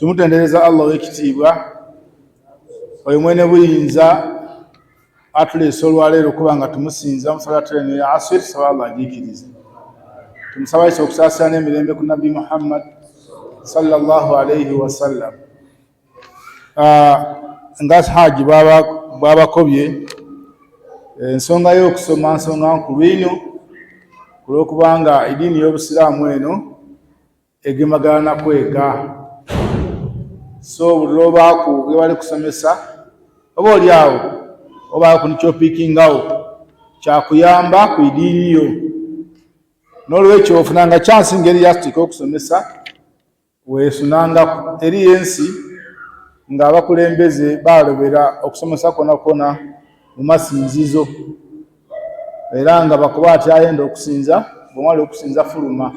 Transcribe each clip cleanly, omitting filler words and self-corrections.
Tumutendereza Allah ow'ekitiibwa, oyo mwene buyinza atuleese olwaleero okuba nga tumusinza musalatu eno ya asir. Saba Allah agiikirize. Tumusaba isa okusaasira n'emirembe ku Nabbi Muhammad sallallahu alaihi wasallam. Nga Haji bwabakobye, ensonga y'okusoma nsonga nkulu ino, kulwokubanga ediini y'Obusiraamu eno egemagana na kwega. So buli lwobaaku bwe bali kusomesa, oba oli awo obaaku nikyopiikingawo kyakuyamba ku idiini yo. N'olwekyo ofunanga kyansi ngeri yasitika okusomesa, weesunangaku eriyo ensi ng'abakulembeze balobera okusomesa kwona kwona mu masinzizo, era nga bakuba ati ayenda okusinza, bwomala okusinza fuluma.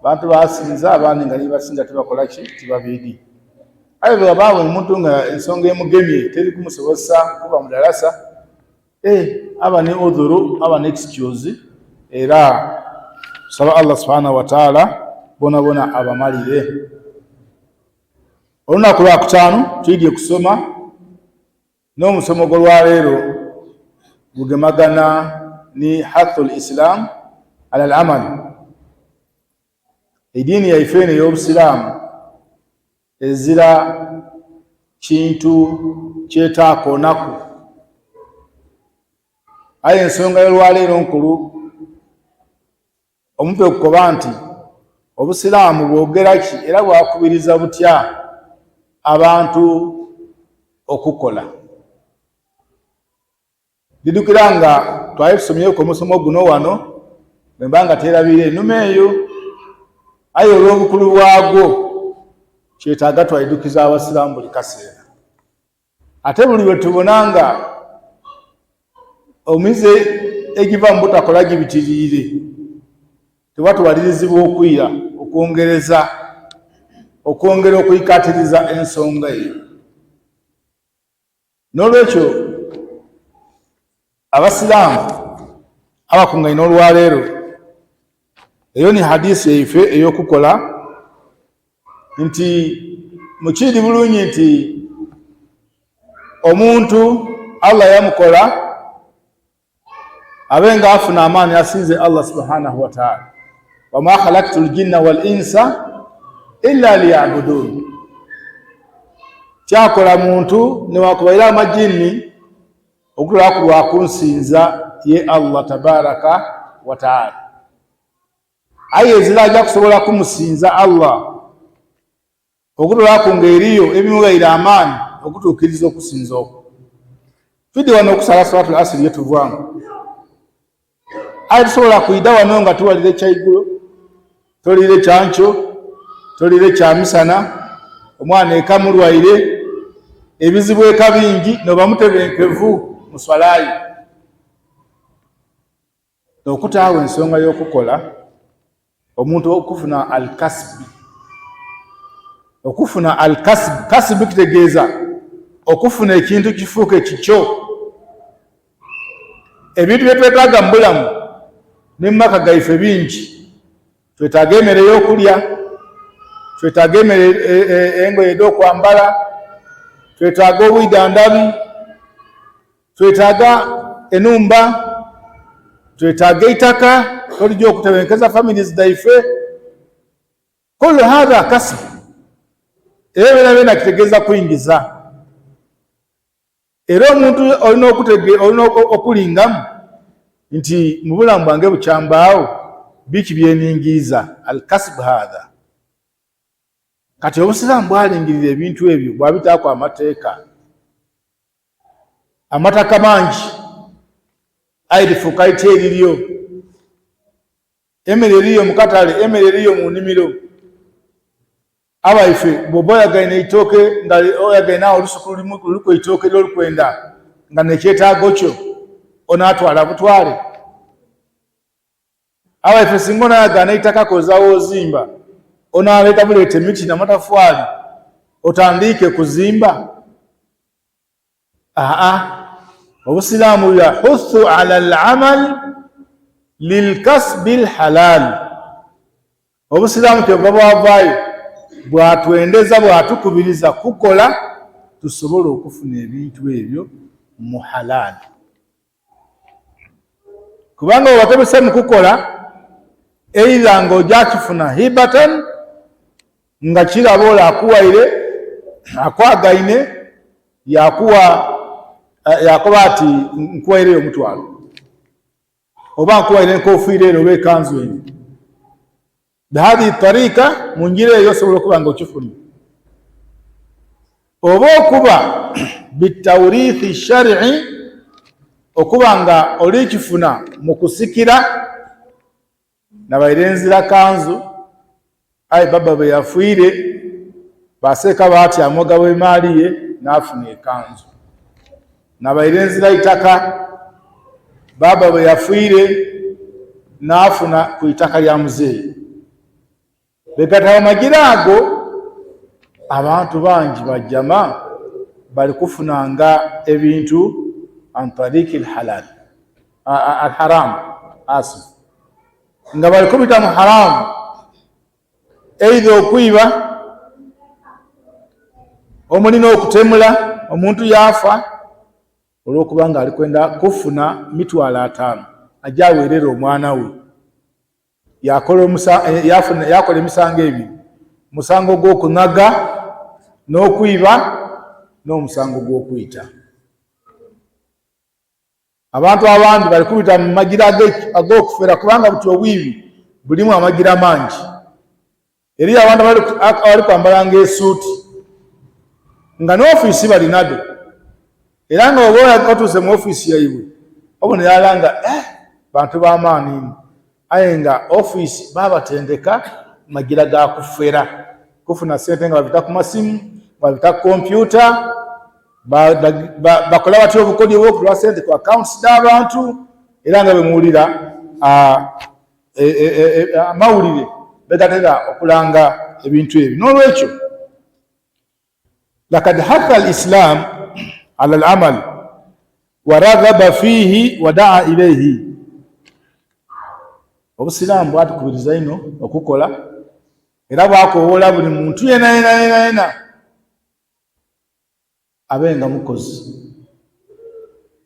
Bantu basinza, abandi nga nibasinza tibakola ki, tibabiidi. Aye bwe wabaawo omuntu nga ensonga emugemye teri kumusobozesa kuba mudalasa, aba ne udhuru, aba ne excuse. Era saba Allah subhanahu wa ta'ala bona bona abamalire. Olunaku lwakutaano tuyidye kusoma, n'omusomo gw'olwaleero gugemagana ni hathu lislam ala al amal. Ediini yaife eno ey'Obusiraamu ezira kintu kyetaakonaku, aye ensonga y'olwaleero nkulu omutwe kukoba nti Obusiraamu bwogera ki era bwakubiriza butya abantu okukola. Ndidukira nga twali tusomyeku omusomo guno wano, bwemba nga terabire enuma eyo, aye olw'obukulu bwagwo kyetaaga twaidukiza Abasiraamu buli kaseera. Ate buli lwe tubona nga omize egiva mu butakola gibitiriire, tuba tuwalirizibwa okwira okwongereza okwongera okwikatiriza ensonga eyo. N'olwekyo Abasiraamu abakungaine olwaleero, eyo ni hadisi yaife ey'okukola nti mukiidi bulungi nti omuntu Allah yamukola abe nga afuna amaani asinze Allah subhanahu wa ta'ala. Wama khalaktu ljinna wal insa illa liyabudun. Kyakola muntu newakubaire amajinni okutolaku lwakunsinza ye Allah tabaraka wa taala, aye ezira ajja kusobola kumusinza Allah okutolaku ng'eriyo ebimubaire amaani okutuukiriza okusinza okwo. Twidde wano okusala salatul asiri yetuvaamu, aye tusobola kwida wano nga tuwalira ekyaigulo, tolire kyankyo, tolire kyamisana, omwana eka mulwaire, ebizibu eka bingi, noba mutebenkevu mu swalayo. Okutaawo ensonga y'okukola, omuntu okufuna alkasbi, okufuna alkasbi, kasbi kitegeeza okufuna ekintu kifuuke kikyo. Ebintu byetwetaaga mu bulamu ne mu maka gaife bingi. Twetaaga emmere y'okulya, twetaaga emmere, engoye ed'okwambala, twetaaga obwidandhabi, twetaaga enumba, twetaaga eitaka tolija okutebenkeza families dhaife. Kullu hadha kasbu, era byona byona kitegeeza kwingiza. Era omuntu olina okutege, olina okulingamu nti mu bulamu bwange bukyambaawo biki byeningiiza, alkasbu hadha. Kati Obusiraamu bwalingirira ebintu ebyo, bwabitaaku amateeka. Amataka mangi, aye lifuuka litya eriryo? Emere eriyo mu katale, emere eriyo mu nnimiro. Abaife, bw'oba oyagaine eitooke, nga oyagaine awo olusuku luliku eitooke ly'olikwenda, nga n'ekyetaago kyo, onaatwala butwale? Abaife, singa onayagaana eitaka koza w'ozimba, onaaleeta buleeta emiti n'amatafwali otandiike kuzimba? Aa, Obusiraamu yahuthu ala al-amal lilkasbi lhalal. Obusiraamu kyeva bwavaayo Bwatwendeza, bwatukubiriza kukola tusobole okufuna ebintu ebyo mu halaali, kubanga bwebatobese mu kukola, eitha nga ojakifuna hibatan, nga kiraba ole akuwaire akwagaine, yakuwa yakoba ati nkuwaireyo omutwalo, oba nkuwaire enkofiira ero oba ekanzu eno. Bihadhihi tariika, mu njira eyo osobola okuba nga okifuna, oba okuba bitawrithi shari'i, okuba nga olikifuna mu kusikira. Nabaire nzira kanzu, aye baba bwe yafiire baseeka baatyamu ogaba emaali ye n'afuna ekanzu. Nabaire nzira itaka, baba bwe yafiire n'afuna ku itaka lya muzeeyi. Begataba magira ago, abantu bangi bajama bali kufunanga ebintu an tariki alhalal alharam asif, nga bali kubita mu haramu, eitha okwiba omuli n'okutemula omuntu yaafa olw'okuba nga ali kwenda kufuna 50,000 aje aweerere omwana we. Yakola yakola emisango ebiri, musango gw'okunhaga n'okwiba n'omusango gw'okwita. Abantu abandi bali kubita mu magira ag'okufera, kubanga buti obwibi bulimu amagira mangi. Eriyo abantu abali kwambalanga esuuti nga n'ofiisi bali nado, era nga oba otuuse mu ofiisi yaibwe obona irala nga bantu b'amaani inho, aye nga ofiisi babatendeka magira ga kufera kufuna sente, nga babita ku masimu, babita ku kompyuta, bakola batya obukodyo obw'okutwala sente ku accounts dh'abantu. Era nga bwe muwulira amawulire begatera okulanga ebintu ebyo. N'olwekyo, lakad hatha alislam ala alamal wa raghaba fihi wa daa ilaihi. Obusiraamu bwatukubiriza inho okukola, era bwakowoola buli muntu yena yena yena yena abe nga mukozi,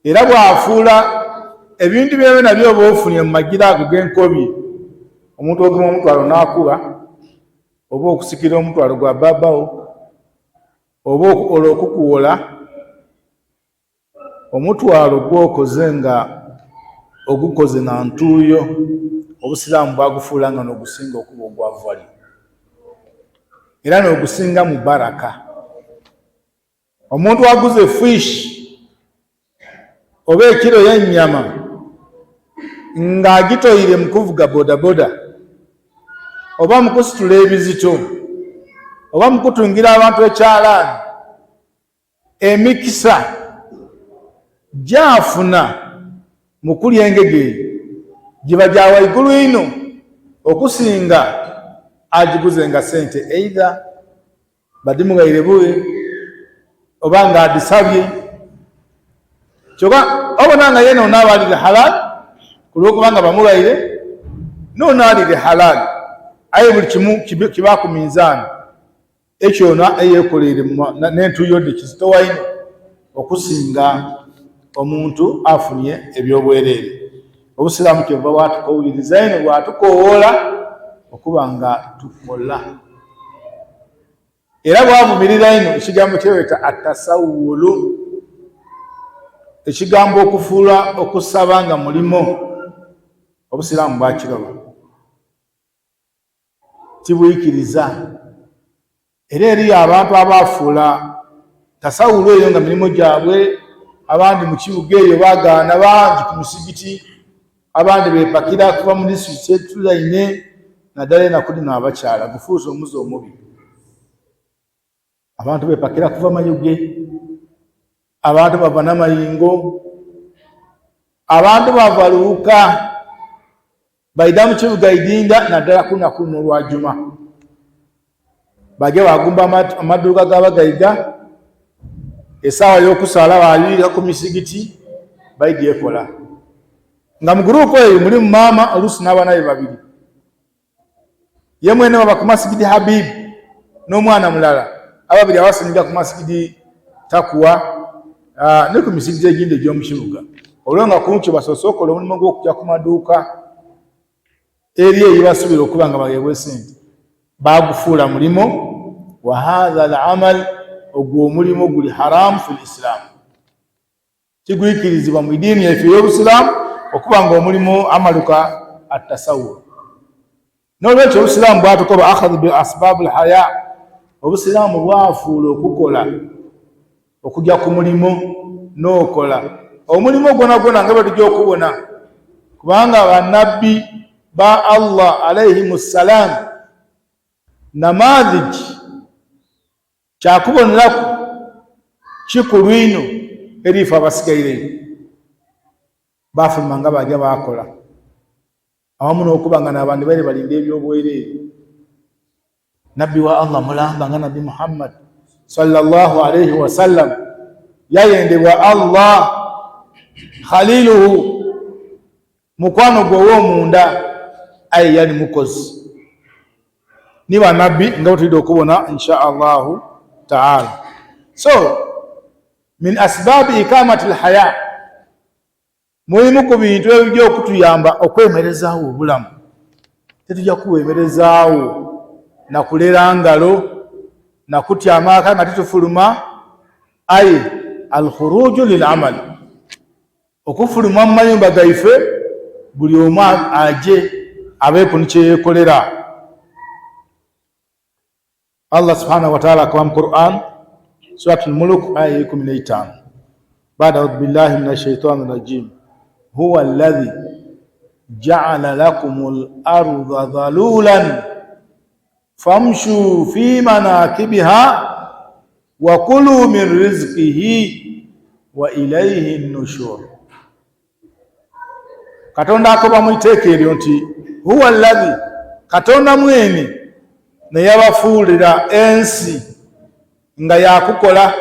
era bwafuula ebintu byona byoba ofunye mu magira ago g'enkobi. Omuntu ogema omutwalo n'akuba, oba okusikira omutwalo gwa babawo, oba olwo okukuwola omutwalo gwokoze nga ogukoze na ntuuyo, obusiraamu bwagufuula nga n'ogusinga okuba ogwa value era n'ogusinga mu baraka. Omuntu aguze fish oba ekiro y'ennyama ng'agitoire mu kuvuga bodaboda, oba mu kusitula ebizito, oba mu kutungira abantu ekyalaani, emikisa gyafuna mu kulya engege eyo giba gya waigulu inho okusinga agiguze nga sente eitha badimughaire bughe oba nga adhisabye. Kyoka obona nga yena ono aba alire halal kulwokuba nga bamughaire, n'ono alire halal, aye buli kimu kiba ku minzaani. Ekyo ono eyekoleire n'entuuyo dhe kizitowa inho okusinga omuntu afunye eby'obwereere. Obusiraamu kyeva bwatukowuliriza inho, bwatukowoola okuba nga tukola, era bwavumirira inho ekigambo kyebeeta atasawulu, ekigambo okufuula okusaba nga mulimo. Obusiraamu bwakiroba, tibwikiriza. Era eriyo abantu abaafuula tasawulu eyo nga mirimo gyabwe. Abandi mu kibuga eyo baagaana bangi ku misigiti, abandi beepakira kuva mu disitulikiti etulaine, naddala enaku dhino abakyala gufuuse omuze omubi. Abantu beepakira kuva Mayuge, abantu bava Namayingo, abantu bava Luuka, baidha mu kibuga Idinda, naddala ku lunaku luno olwa Juma, baja bagumba amaduuka g'abagaiga. Esaawa y'okusaala bayuyika ku misigiti, baidha ekola nga mu gurupu eyo mulimu maama oluusi n'abaana be babiri. Ye mwene baba ku masigiti Habibu. N'omwana mulala, ababiri abasinga ku masigidi Takuwa ne ku misigiti egindi egy'omu kibuga, olwo nga kunkyo basoose okola omulimu gw'okujja ku maduuka eri eyibasuubira okuba nga baweebwa esente, bagufuula mulimo. Wa hatha al amal, ogwo omulimu guli haramu fi lislaamu, kigwikirizibwa mu idiini yaife ey'obusiraamu okuba nga omulimu amaluka atasawur. N'olwekyo obusiraamu bwatukoba akhadhu bi asbaabu lhaya, obusiraamu bwafuula okukola, okujja ku mulimu n'okola omulimu gwona gwona nga bwe tujja okubona, kubanga bannabbi ba Allah alaihim ssalam namaadhiji kyakuboneraku kikulu inho eri ife abasigaireyo. Bafuluma nga baja bakola awamu n'okuba nga n'abandi baire balinda eby'obwereere. Nabbi wa Allah mulamba nga Nabbi Muhammad sallallahu alaihi wasallam yayendebwa Allah, khaliluhu, mukwano gwe ow'omunda, aye yali mukozi ni banabbi nga bwetulidde okubona insha Allahu taala. So min asbaabi ikamati lhaya, mulimu ku bintu ebijja okutuyamba okwemerezaawo obulamu. Tetujja kuwemerezaawo nakulera ngalo nakutyama aka nga titufuluma, aye alkhuruju lilamali, okufuluma mu mayumba gaife, buli omu aje abeeku nikyeyekolera. Allah subhanahu wataala akoba mu Quran, Surat Lmuluk, aya 15, bada audhu billahi min ashaitani rajim, huwa alladhi jaala lakum larda dhalulan famshu fi manakibiha wa kulu min rizqihi wa ilaihi nushur. Katonda akoba mu iteeka eryo nti huwa alladhi, Katonda mwene neyabafuulira ensi nga yakukola,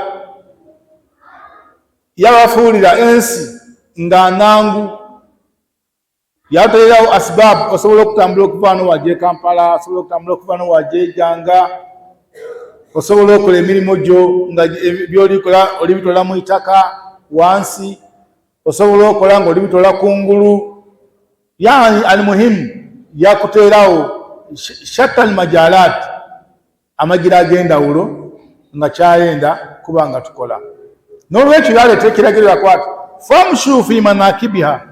yabafuulira ensi nga nangu, yateerawo asbab, osobola okutambula okuva wano waja e Kampala, osobola okutambula okuva wano waja e Janga, osobola okukola emirimu gyo nga byolikola olibitola mu itaka wansi, osobola okukola nga olibitola kungulu. Yani almuhimu yakuteerawo shatta almajalat, amagira ag'endawulo nga kyayenda kuba nga tukola. N'olwekyo yaleeta ekiragiro yakwata famshu fi manakibiha.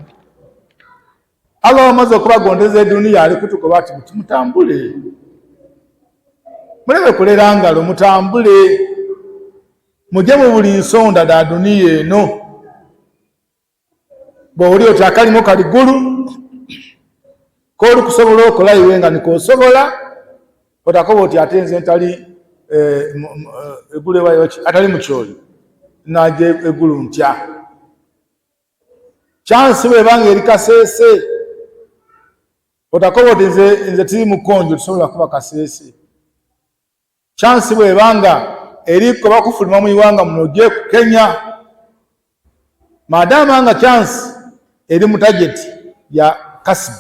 Allah wamaze okubagondeza eduniya, ali kutukoba ati muti mutambule, mulebe kulera ngalo, mutambule muje mu buli nsonda da duniya eno. Bw'owulira oti akalimo kali ggulu k'oli kusobola okola iwe nga nikosobola, otakoba oti ate nze ntali eggulu ewayoki atali mukyoli naja eggulu ntya. Kyansi bwebanga eri Kaseese, otakoba oti nze tiri mukonjo tusobola kuba Kaseese. Kyansi bwebanga eriko bakufuluma mu iwanga muno oje ku Kenya, madama nga kyansi eri mu tageti ya kasibu,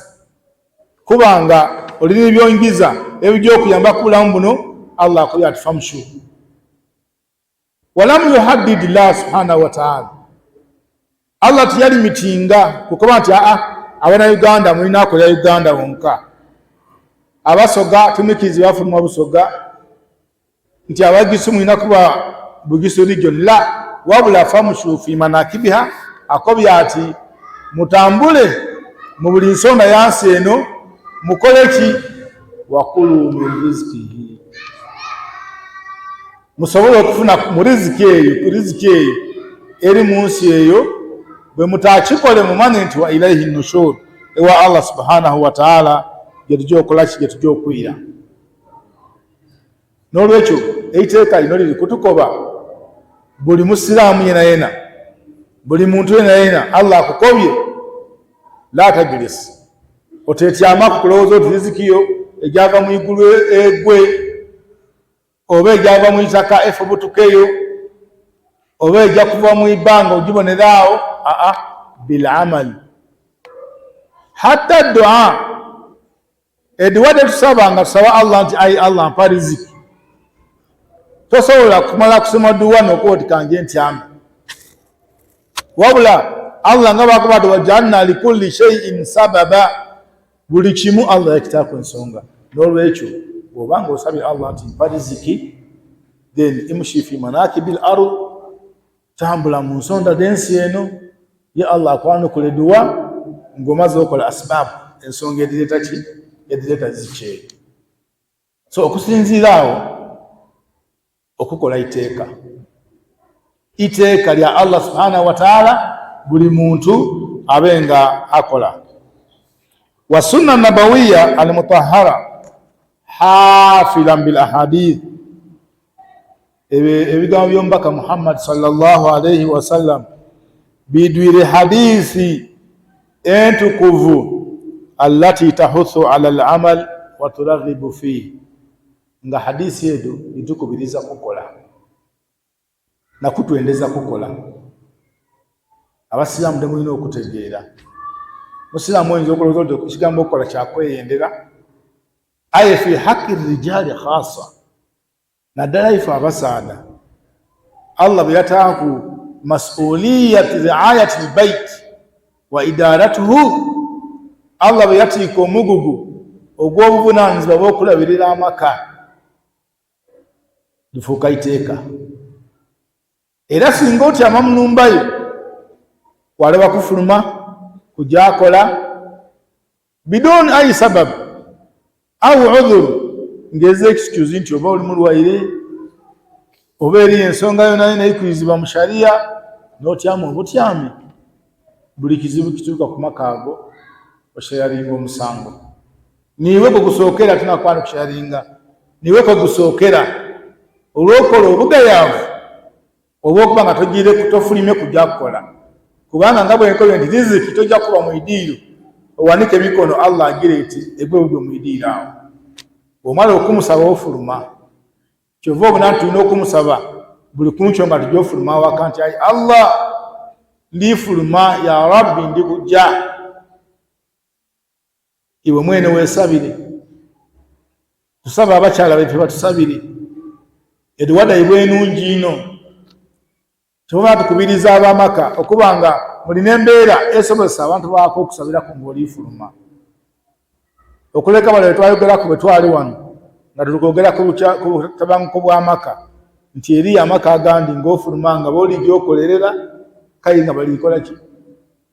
kubanga olina ebyongiza ebijja okuyamba ku bulamu buno. Allah akubye ati famshu, walam yuhaddid llah subhanahu wataala. Allah tiyalimitinga kukoba nti aa abana Uganda mulina akolera Uganda wonka, abasoga tumikizi bafuluma Busoga, nti abagisu mulina kuba Bugisu region. La, wabula famshu fi manakibiha, akobya ati mutambule mu buli nsonda yansi eno, mukole ki? Wakulu min rizkihi, musobole okufuna mu riziki eyo, ku riziki eyo eri mu nsi eyo. Bwe mutakikole, mumanye nti wa ilaihi nushur, ewa Allah subhanahu wataala gyetujja okolaki, gyetujja okwira. N'olwekyo eiteeka lino liri kutukoba buli musiraamu yena yena, buli muntu yena yena, Allah akukobye la tajlisi, otetyamaku kulowooza oti riziki yo ejava mu igulu egwe, oba ejava mu itaka efubutukeyo, oba ejja kuva mu ibanga ogiboneraawo. Aa, bilamali, hatta dua ediwa tetusaba nga tusaba Allah nti ayi Allah mpa riziki. Tosobola kumala kusoma duwa nokuba oti kanje ntyame. Wabula Allah nga bakuba ti wajaalna likulli shay'in sababa, buli kimu Allah yakitaako ensonga. N'olwekyo bw'oba nga osabye Allah nti mpa riziki, then imshi fi manakibil ard, tambula mu nsonda dh'ensi eno, ye Allah akwanukula eduwa ng'omaze okola asbaabu, ensonga edireeta ki, edireeta riziki eyo. So okusinziira awo okukola iteeka, iteeka lya Allah subhanahu wa taala, buli muntu abe nga akola wa sunna nabawiya almutahara hafilan bil ahadith, ebigambo by'omubaka Muhammad sallallahu alaihi wasallam bidwire hadithi entukuvu allati tahuthu ala al-amal wa turaghibu fihi, nga hadisi edo itukubiriza kukola nakutwendeza kukola. Abasiraamu temulina okutegeera, musiraamu oyinza okulowooza nti ekigambo okukola kyakweyendera, aye fi haqi rijali khasa, naddala ife abasaadha Allah bwe yataaku masuliyati riayati lbait wa idaratuhu, Allah bwe yatiika omugugu ogw'obuvunaanyizibwa bw'okulabirira amaka, lifuuka iteeka. Era singa otyama mu numba yo walaba kufuluma kujakola biduni ayi sababu au udhur, ngeza excuse nti oba oli mulwaire oba eriyo ensonga yona yona ekurizibwa mu sharia, n'otyama obutyami, buli kizibu kituuka ku maka ago oshayaringa omusango niiwe kwe gusookera, tunakwana kushayaringa niiwe kwe gusookera olw'okukola obugayaavu oba okuba nga togiire tofulimye kujja kukola, kubanga nga bwenkobye nti riziki tojja kuba mu idiiro owanike emikono Allah agireete egwe bugwe mu idiiro awo. Bw'omala okumusaba ofuluma, kyova obona nti tulina okumusaba buli kunkyo nga tujja ofuluma awaka nti ayi Allah ndifuluma, ya Rabbi ndikujja, iwe mwene weesabire. Tusaba abakyala baife batusabire eduwa daibwe enungi ino. Kyova tukubiriza abamaka okuba nga mulina embeera esobozesa abantu baako okusabiraku ng'olifuluma, okuleka bale betwayogeraku bwe twali wano nga tulikwogera ku butabanguko bw'amaka, nti eriyo amaka agandi ng'ofuluma nga booli gyokolerera kale nga balikola ki,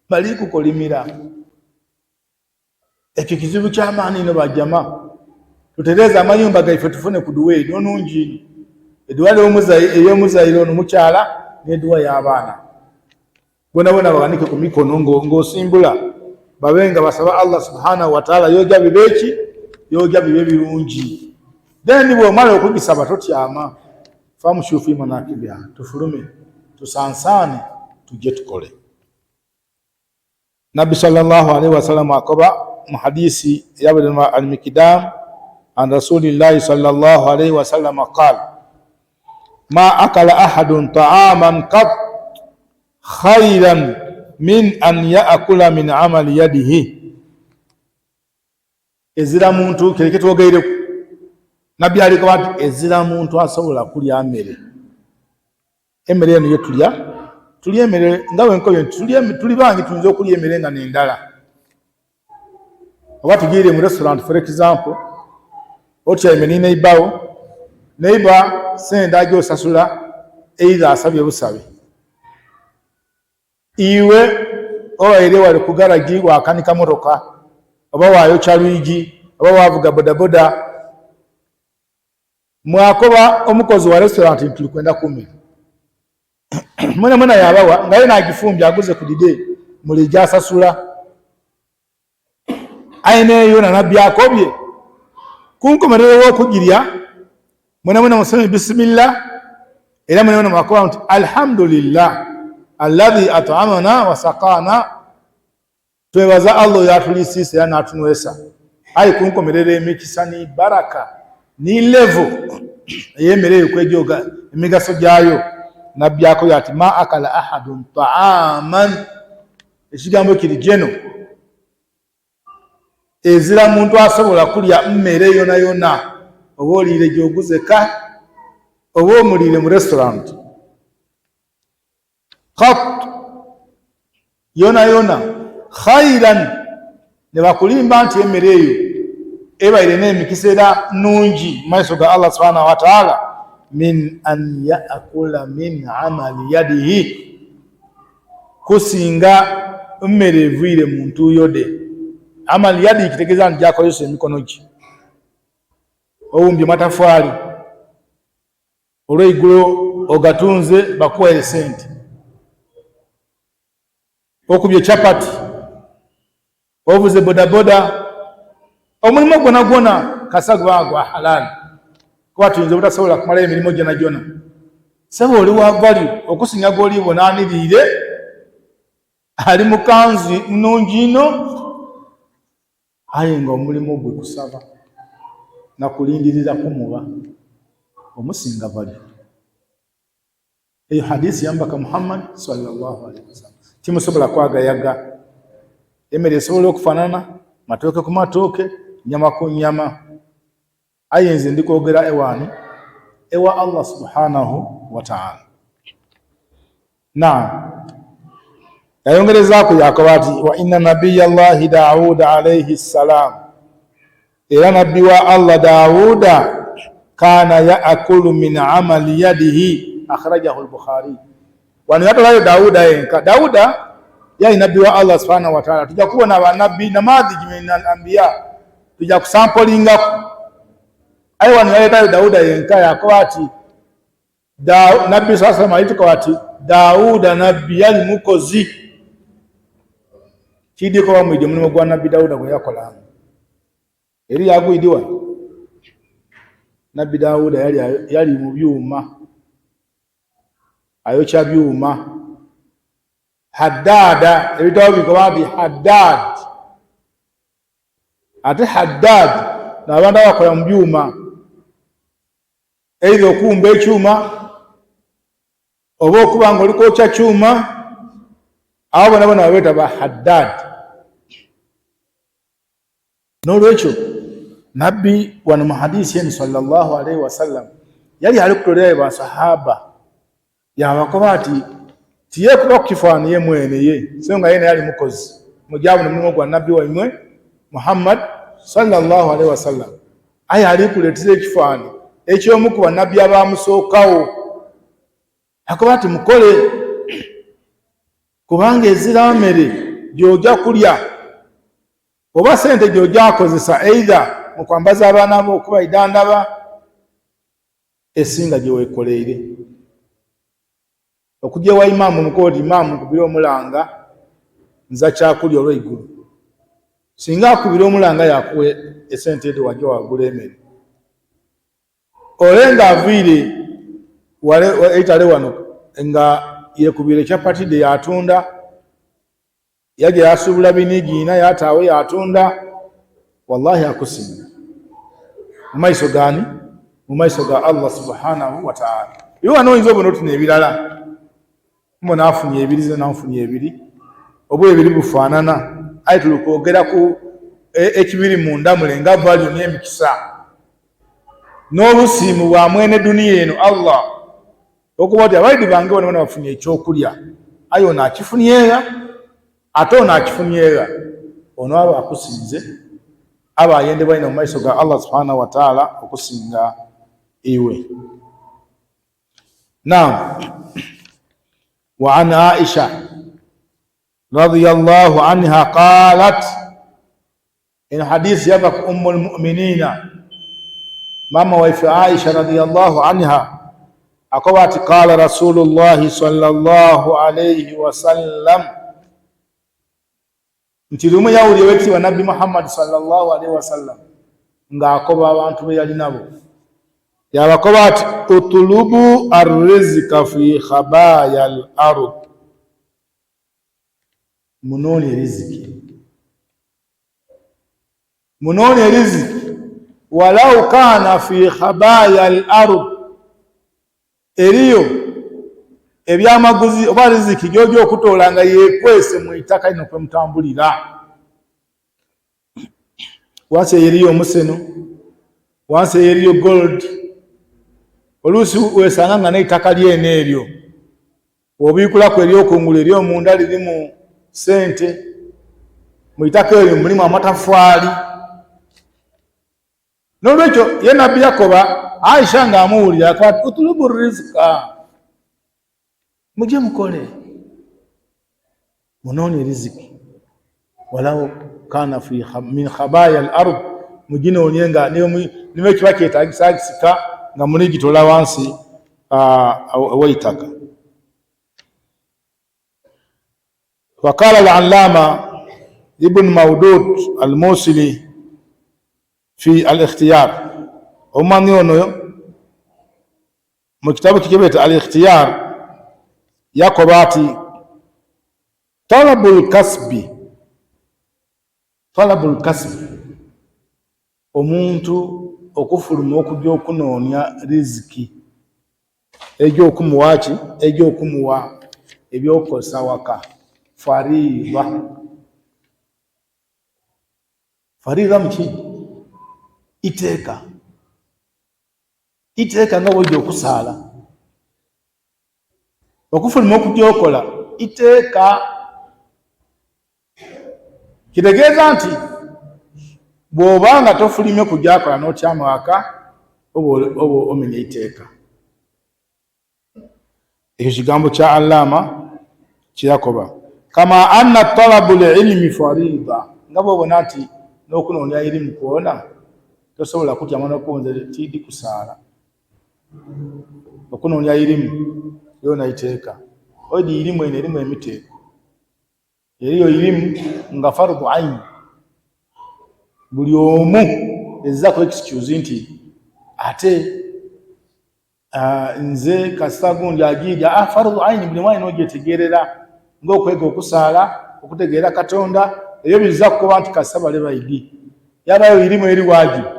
balikukolimira. Ekyo kizibu ky'amaani ino bajama. Tutereeze amayumba gaife tufune ku duwa eno nungi ino, eduwa ey'omuzaire ono mukyala n'eduwa y'abaana bona bona bawanike ku mikono ng'osimbula, babe nga basaba Allah subhanahu wa taala yoja bibe ki, yoja bibe birungi. Then bw'omala okugisaba totyama, famushu fi manakibiha, tufulume tusansaane tujje tukole. Nabbi sallallahu alaihi wasallam akoba mu hadisi eyabulirwa al-Mikdam an rasulillahi sallallahu alaihi wasallam qal ma akala ahadun ta'aman qat khairan min an yaakula min amali yadihi. Ezira muntu kireke twogeireku, Nabbi alikoba nti ezira muntu asobola kulya mmere, emmere eno yetulya, tulya emmere nga bwenkobye nti tuli bangi tuyinza okulya emmere nga nendala, oba tugiire mu restaurant for example, otyaime ni neighbor wo, neighbor sente agyosasula either asabye busabe, iwe obaire wali ku garagi wakanika motoka oba wayokya lwigi oba wavuga bodaboda, mwakoba omukozi wa restaurant nti tuli kwenda kumi mwena mwena yabawa nga ye nagifumbye aguze ku dide muli gyasasula, aye neyo na Nabbi akobye kunkomerero w'okugirya mwena mwena musome bisimillah, era mwena mwena mwakoba nti alhamdulillah alladhi at'amana wa saqana, twebaza Allah oyo atulisiisa era n'atunywesa. Aye kunkomerero emikisa ni baraka ni levo ey'emmere eyo kwejoga emigaso gyayo. Nabbi akoye ati ma akala ahadun ta'aman, ekigambo kiri jeno, ezira muntu asobola kulya mmere yona yona, oba oliire gyoguzeka Oba omuliire mu restaurant qat yona yona khairan, ne bakulimba nti emmere eyo ebaire n'emikisa era nungi mu maiso ga Allah subhanahu wa ta'ala, min an yaakula min amali yadihi, kusinga mmere eviire mu ntuuyo de. Amali yadihi kitegeeza nti gyakozesa emikono gye. Owumbye matafaali olweigulo ogatunze, bakuwaire sente. Okubye chapati, ovuze bodaboda, omulimu gwona gwona kasa guba gwa halali, kuba tuyinza obutasobola kumalayo emirimu gyona gyona. Sebo, oli wa value okusinga gwoli bonaaniriire ali mu kanzu nungi ino, aye nga omulimu gwe kusaba nakulindirira kumuba omusinga value. Eyo hadisi ya Mbaka Muhammad sallallahu alaihi wasallam. Timusobola kwagayaga. Emmere esobola okufanana matooke ku matooke, nyama ku nyama, aye nze ndi kwogera ewaani? Ewa Allah subhanahu wa ta'ala. Naam, yayongerezaako yakoba ati wa inna nabiya llahi Dauda alaihi ssalam, era nabbi wa Allah Dawuda, kana yaakulu min amali yadihi, akhrajahu lbukhari. Wano yatolayo Dawuda yenka. Dawuda yali nabbi wa Allah subhanahu wataala. Tujja kubona banabbi namadhiji min al anbiya, tujja kusampolingaku, aye wano yaletayo Dawuda yenka. Yakoba ati nabbi saa salama alitukoba ati Dawuda nabbi yali mukozi. Kiidiko bamwidi omulimu gwa nabbi Dawuda gwe yakolanga eri yagwidi wano. Nabbi Dawuda yali mu byuma, ayokya byuma, haddada. Ebitabo bikoba nti haddad, ate haddad n'abantu abakola mu byuma, either okuwumba ekyuma oba okuba nga oli kwokya kyuma, abo bona bona babeeta ba haddad. N'olwekyo nabbi wano mu hadisi eno sallallahu alaihi wasallam yali ali kutolerayo basahaba, yabakoba ati tiyekuba ku kifaani ye mwene ye, so nga yena yali mukozi mujabuna omulimu gwa nabbi waimwe Muhammad sallallahu alaihi wasallam, aye ali kuleetera ekifaani ekyomu ku bannabbi abamusookawo. Akoba ati mukole, kubanga ezira mmere gy'ojja kulya oba sente gy'ojja akozesa either mu kwambaza abaana bo okuba idandaba esinga gye weekoleire. Okujja ewa imaamu mukooti, imaamu nkubire omulanga nza kyakulya olweigulo, singa akubira omulanga yakuwa esente edo wajja wagula emere. Ole nga aviire eitale wano nga yekubira ekyapati de yatunda, yajja yasuubula binigiina yataawe yatunda, wallahi akusinga mu maiso gani? Mu maiso ga Allah subhanahu wa ta'ala. Iwe wano oyinza obona oti n'ebirala mbona afunye ebiri, ze nanfunye ebiri, oba ebiri bufaanana, aye tuli kwogera ku ekibiri munda mule nga value n'emikisa n'obusiimu bwa mwene duniya eno Allah, okuba oti abaidi bange bona bona bafunye ekyokulya, aye ono akifunyeera ate ono akifunyeera. Ono aba akusinze, aba ayendebwa ino mu maiso ga Allah subhanahu wa ta'ala okusinga iwe. Naam, wa an Aisha radiyallahu anha qalat, eno hadisi yava ku ummu lmuminina mama waife Aisha radiyallahu anha, akoba ati qala rasulullahi sallallahu alayhi wasallam, nti lumu yawulira owekitiibwa nabbi Muhammad sallallahu alaihi wasallam ng'akoba abantu be yali nabo, yabakoba ati utulubu arrizika fi khabaya al ard, munoonye riziki, munoonye riziki walau kana fi khabaya al ard. Eriyo ebyamaguzi oba riziki gyoja okutoola nga yekwese mu itaka lino kwe mutambulira. Wansi eyo eriyo omuseno, wansi eyo eriyo gold. Oluusi wesanga nga n'eitaka lyene eryo bw'obiikulaku ery'okungulu ery'omunda lirimu sente, mu itaka eryo mulimu amatafaali. N'olwekyo ye Nabbi yakoba Aisha ng'amuwulira akoba ati utulubu rizika, mujye mukole munoonye riziki, walawo kana fi min khabaya al ard, muginoonye nga niba ekiba kyetagisa kisika nga muligitola wansi weitaka. Waqala al-allama Ibn Maudud al-Musili fi al-ikhtiyar, omumanyi ono mu kitabo kye kyebeta al-ikhtiyar yakoba ati talabul kasbi, talabul kasbi, omuntu okufuluma okujja okunoonya riziki ejja ki, ejja okumuwa ebyokukozesa waka, fariidha. Fariidha muki iteeka, iteeka nga bwojja okusaala, okufuluma okujja okola iteeka. Kitegeeza nti bw'oba nga tofulimye kujja kola n'otyama waka, oba omenya iteeka. Ekyo kigambo kya Allama kyeyakoba, kama anna talabu lilimi fariida, nga bwobona nti n'okunoonya irimu kwona tosobola kutyama nokunze tiidi kusaala. Okunoonya irimu yona iteeka, oidi irimu eno erimu emiteeko, eriyo irimu nga fardu aini, buli omu ezzaku excuse nti ate nze kasita gundi agiija fardu aini, buli mwana nogyetegerera ng'okwega okusaala, okutegeera Katonda, ebyo bizza kukoba nti kasita bale baidi. Yabayo irimu eri wajibu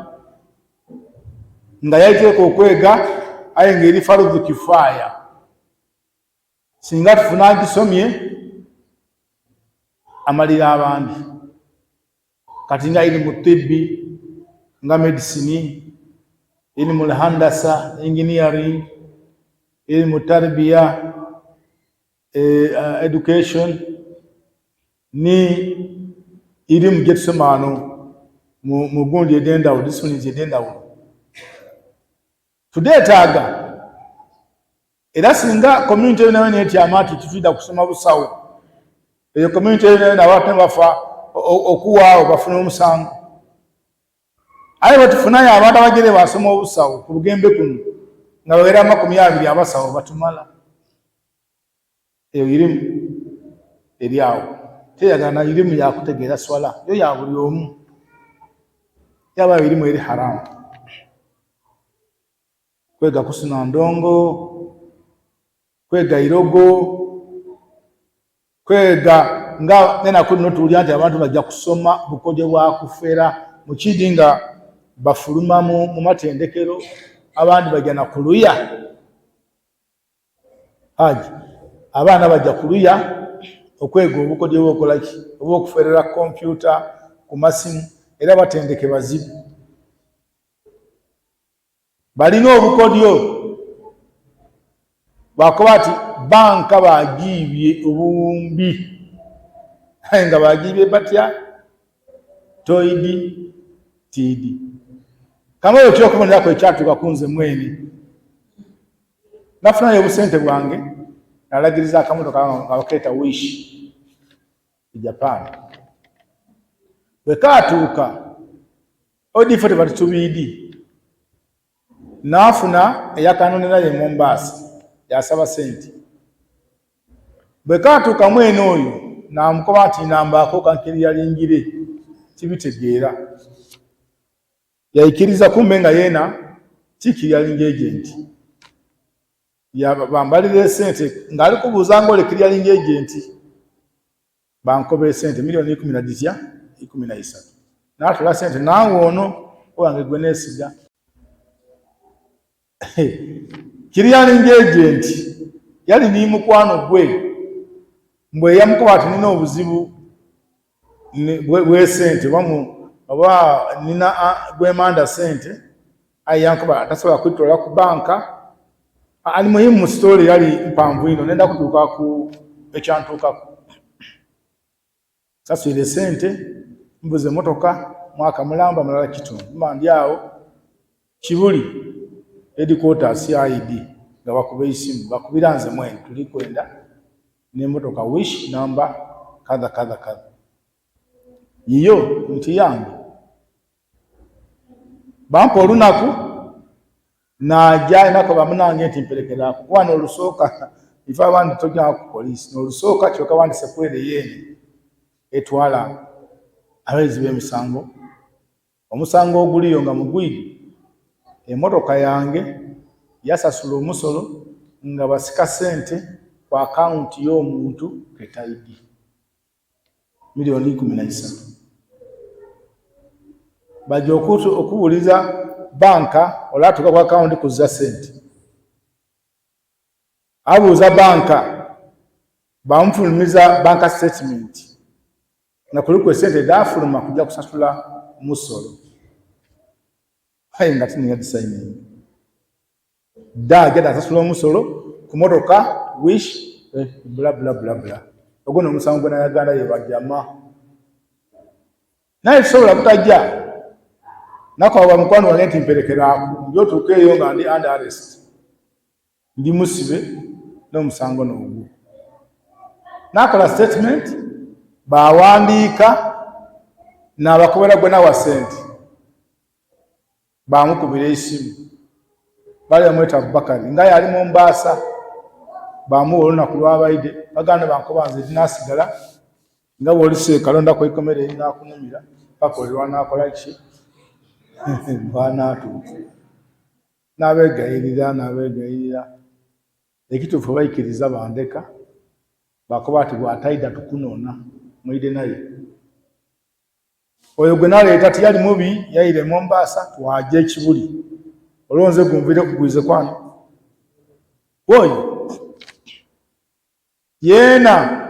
nga yaiteeka okwega, aye ng'eri fardu kifaaya, singa tufuna agisomye amalira abandi. Kati nga ilimu tibbi, nga medicine, ilimu lhandasa, engineering, ilimu tarbiya, education, ni irimu gyetusoma wano mu gundi ed'endawulo, disciplines ed'endawulo tudeetaaga. Era singa community eyo nayo netyama nti titwida kusoma busawo, eyo community eyo nayo nabo bafa okuwaawo bafuna omusango. Aye bwetufunayo abantu abagere basoma obusawo ku Bugembe kuno nga bawera 20 abasawo batumala. Eyo irimu eri awo teyagana, irimu yakutegeera swala yo ya buli omu, yabayo irimu eri haramu, kwega kusuna ndongo, kwega irogo, kwega nga nenaku lino tuwulira nti abantu bajja kusoma bukodyo bwa kufera mukidi nga bafuluma mu matendekero, abandi bajja na kuluya haji, abaana bajja kuluya okwega obukodyo bwokolaki oba okuferera kompyuta ku masimu, era batendeke bazibu balina obukodyo bakoba ati banka bagiibye obuwumbi, aye nga bagiibye batya toidi tiidi. Kama oyo kyokuboneraku ekyatuuka ku nze mwene, nafunayo obusente bwange nalagiriza akamotoka nga bakeeta Wish e Japan. Bwe kaatuuka odiifo tebatitubiidi, naafuna eyakanonera ye Mombasa, yasaba sente. Bwe kaatuuka mwene oyo namukoba nti nambaako kankiriyalingire tibitegeera, yaikiriza, kumbe nga yeena ti clearing agent. Bambalira esente ng'ali kubuuza nga ole clearing agent, bankoba esente miliyoni ikumi na ditya 13, naatula sente naawe ono owange gwe neesiga. Clearing agent yali ni mukwano gwe, mbwe yamukoba ati nina obuzibu bwesente oba nina gwemanda sente, aye yankoba tasobola kwitola ku banka. Alimuhimu, story yali mpanvu ino, nenda kutuuka ku ekyantuukaku. Saswire sente, mbuze emotoka mwaka mulamba mulala kitundu, mba ndi awo Kibuli headquarters CID nga bakuba esimu, bakubira nze mwene, tuli kwenda n'emotoka Wish namba kadha kadha kadha, yiyo nti yange. Bampa olunaku naja nakoba munange nti mperekeraku, kuba nolusooka ife abandi tojja ku poliisi nolusooka, kyoka bandise kwere yeene etwala abayizi b'emisango. Omusango oguliyo nga mugwire, emotoka yange yasasula omusolo nga basika sente ku akawunti y'omuntu ketaidi 13 miliyoni. Bajja okubuuliza banka, olwatuuka ku akawunti kuzza sente, abuuza banka, bamufulumiza banka statement nga kuliku esente edafuluma kujja kusasula musolo, aye nga tiniyagisayininga dda agenda asasula omusolo ku motoka Wish, bla bla bla bla. Ogwo nomusango gwe nayaganda yebajama, naye tusobola butajja nakwaba mukwano wange nti mperekeraaku, ndi otuuka eyo nga ndi under arrest, ndi musibe n'omusango n'ogwo. Nakola statement, bawandiika nabakobera gwe nawa sente, bamukubira esimu, bali bamweta Abubakari nga yali Mombaasa, bamuwa olunaku lwabaide. Baganda bankoba nze dinasigala nga bwoli kalonda kwekomera erinakunumira paka oli lwanakola ki, lwanatuuka. Nabegayirira, nabegayirira, ekituufu baikiriza bandeka, bakoba ati bwataida tukunona mwide. Naye oyo gwe naleeta tiyali mubi, yaire Mombaasa, twaja ekibuli olwonze gunvire kugwize kwano oyo yeena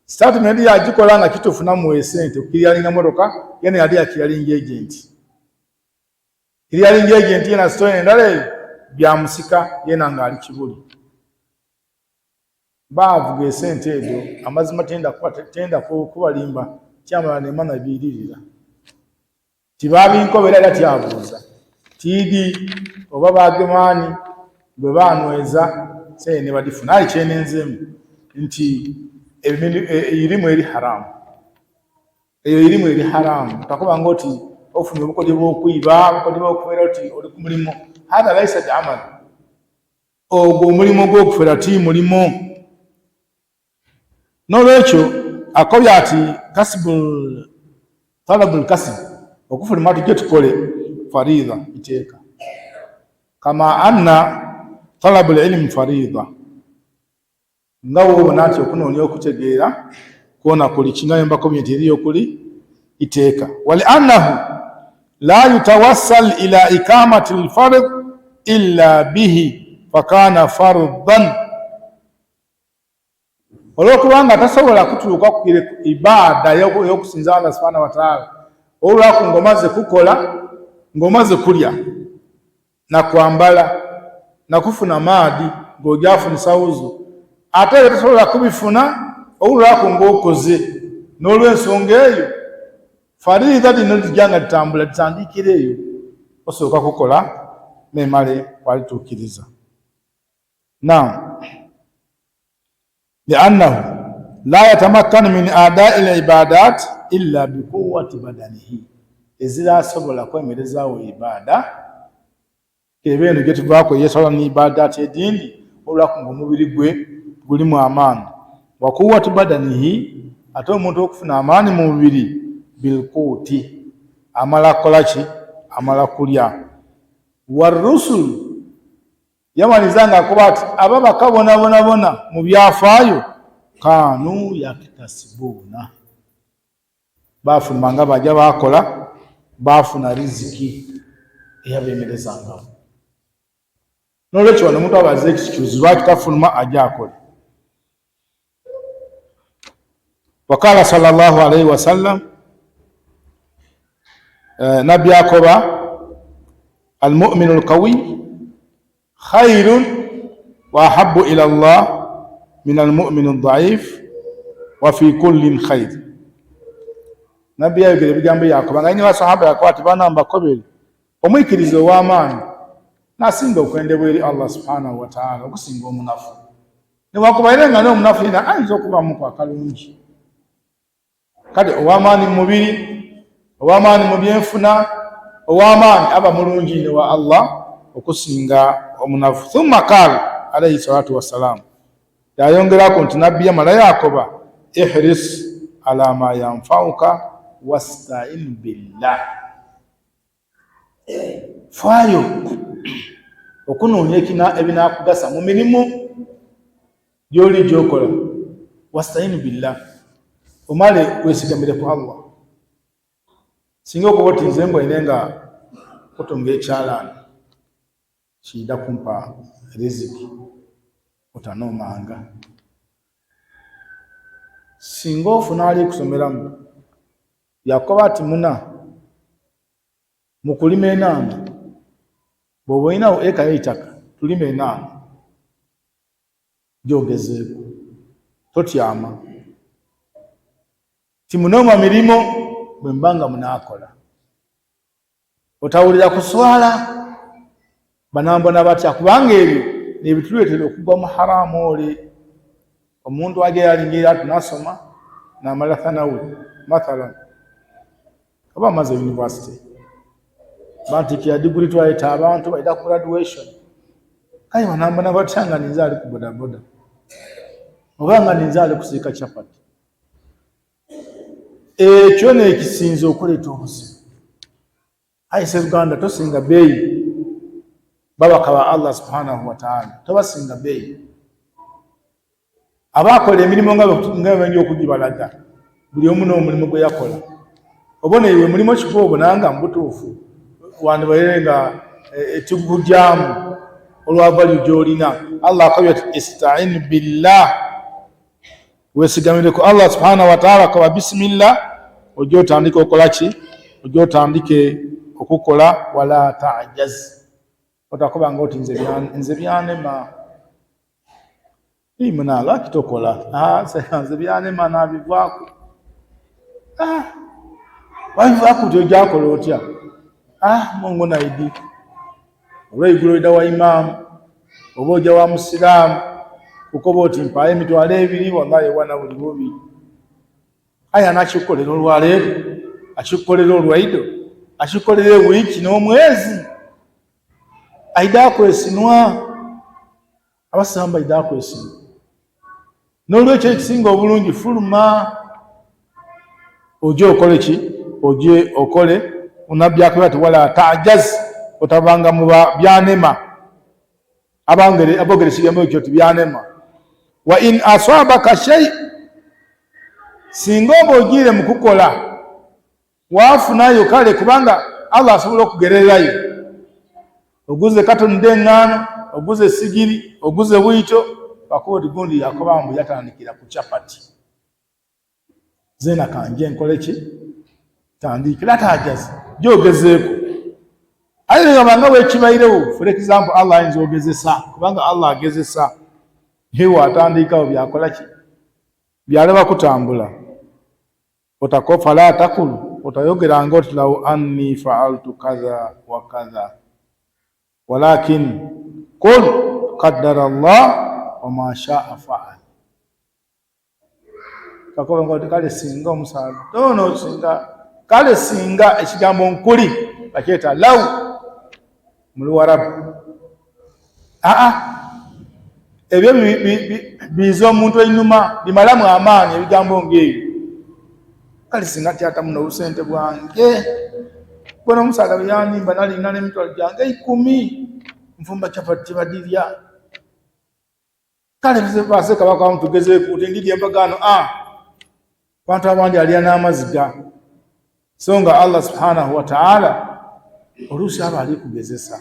statement yagikola nga kituufu, namuwa esente okukiryalinga motoka. Yena yali ya clearing agent, clearing agent yena story endala eyo byamusika, yena ng'ali Kibuli baavuga esente ezo. Amazima tenda kubalimba, kyamala nemana biiririra tibabinkobera, era tyabuuza tiidi oba bagemaani bwe banyweza sente ne badifuna. Aye kyenenzeemu nti irimu eri haramu, eyo irimu eri haramu. Takuba oti ofunye obukodyo bw'okwiba, obukodyo bw'okufera, oti oli ku mulimu, hatha laisa biamal. Ogwo omulimu gw'okufera ti mulimu. N'olwekyo akobya ati kasbu, talabul kasb, okufuluma tujje tukole faridha, iteeka, kama anna talabul ilmu faridha, nga woobona nti okunoonya okutegeera kwona kuli kinga mbakobye nti eriyo kuli iteeka. Waliannahu la yutawassal ila ikamati lfard illa bihi fakana fardan, olwokubanga tasobola kutuuka ku ibaada ey'okusinza Allah subhanahu wataala olwaku ng'omaze kukola, ng'omaze kulya nakwambala nakufuna maadi ng'ojafunisa wuzu, ate ebyo tosobola kubifuna olwaku ng'okoze. N'olwensonga eyo faridha lino lijja nga litambula, litandikira eyo, osooka kukola memale walituukiriza. Naam, liannahu la yatamakkanu min adai libadat illa bikuwati badanihi, ezirasobola kwemerezaawo ibaada eba eno gyetuvaako eyesala nibaadaati edindi olwaku nga omubiri gwe gulimu amaani. Wakuwati badanihi, ate omuntu okufuna amaani mu mubiri, bilkuuti, amala kukola ki? Amala kulya. Warusul, yamaliza nga akuba ati ababaka bona bona bona mu byafaayo kanu yakitasibuuna, bafuluma nga bajja bakola, bafuna riziki eyabemerezangawo. Nolwekyo wano omuntu abaza excuse lwaki tafuluma ajja akole. Wakala sallallahu alaihi wasallam, nabbi akoba almuminu alqawiy khairun. Wa ahabu ila llah min almumini dhaif wa fi kullin khair. Nabbi yayogera ebigambo yakoba nga nyina basahaba yakoba ati bana mbakobere omwikiriza ow'amaanyi nasinga okwendebwa eri Allah subhanahu wataala okusinga omunafu, newakubaire nga n'omunafu yena ayinza okubamuku akalungi. Kale ow'amaanyi mu mubiri, ow'amaanyi mu byenfuna, ow'amaanyi aba mulungi ne wa Allah okusinga omunafu. Thumma qaal alaihi salatu wassalam, yayongerako nti nabbi yamala yakoba ihris ala ma yanfauka wastain billah, faayo okunoonya ebinakugasa mu mirimu gyoli gyokola, wastainu billah, omale wesigamire ku Allah. Singa okuba oti nze ngoine nga kutunga ekyalaani kiida kumpa riziki, otanoomanga. Singa ofuna ali kusomeramu yakoba ati muna mu kulima enaana, bw'oba olinawo eka y'eitaka tulima enaana gyogezeeku, totyama timunooma mirimo bwe mba nga munaakola, otawulira kuswala banambona batya, kubanga ebyo nebituleetera okugwa mu haramu. Ole omuntu aja yalingira ati nasoma namala thanawi mathalan oba amaze university, bantikira diguri, twayeta abantu baida ku graduation, kale banambona batya nga ninze ali ku bodaboda oba nga ninze ali kusiika chapati? Ekyo nekisinza okuleeta obuzibu. Ayi seruganda, tosinga beeyi babaka ba Allah subhanahu wataala, tobasinga beeyi. Abakola emirimu nga benja okugibalaga, buli omu n'omulimu gwe yakola. Obona iwe mulimu kikuba obonanga mubutuufu wandibaire nga ekigukugyamu olwa value gyolina. Allah akabye ati istain billah, wesigamire ku Allah subhanahu wataala, koba bisimillah, ojja otandike okola ki, ojja otandike okukola. Wala tajaz, otakuba nga oti nze byanema muna lwaki tokola, nze byanema nabivaaku. Wabivaaku ti ojakola otya? Mungu naidi olweigulo oida wa imaamu oba oja wa musiraamu kukoba oti mpaayo 20,000, wallahi wana buli bubi. Aye anakikukolera olwaleero, akikukolera olwaido, akikukolera ewiiki n'omwezi, aida akwesinwa. Abasiraamu baida akwesinwa. N'olwekyo ekisinga obulungi, fuluma oje okole ki, oje okole. Nabbi akaba ati wala tajaz, otabanga muba byanema. Abogere ekigambo ekyo ti byanema. Wa in asabaka shay, singa oba ogiire mu kukola waafunayo, kale kubanga Allah asobola okugererayo, oguze katonda eŋŋaano, oguze sigiri, oguze bwito, bakuba oti gundi yakoba mbu yatandikira ku chapati, zena kanje nkole ki, tandikira tajazi gyogezeeko. Aye nga bwekibairewo, for example, Allah ayinza ogezesa, kubanga Allah agezesa, yewe atandikawo byakola ki, byalaba kutambula. Otako fala takulu, otayogeranga oti lau anni faaltu kadha wa kadha, walakin kul qaddara llah wama shaa faal. Kakoba oti kale singa omusaadha ono, singa, kale singa, ekigambo nkuli bakyeta lau mu Luwarabu. Aa ebyo biiza omuntu einuma, bimalamu amaanyi ebigambo ngaebyo. Kale singa tyatamu n'obusente bwange bona, omusaadha bwe yanimba nalina n'emitwalo gyange 10, nfumba chapati tibadirya. Kale base kabaka mutugezeeku ti ndirya empagaano. Abantu abandi alya n'amaziga, so nga Allah subhanahu wataala oluusi aba ali kugezesa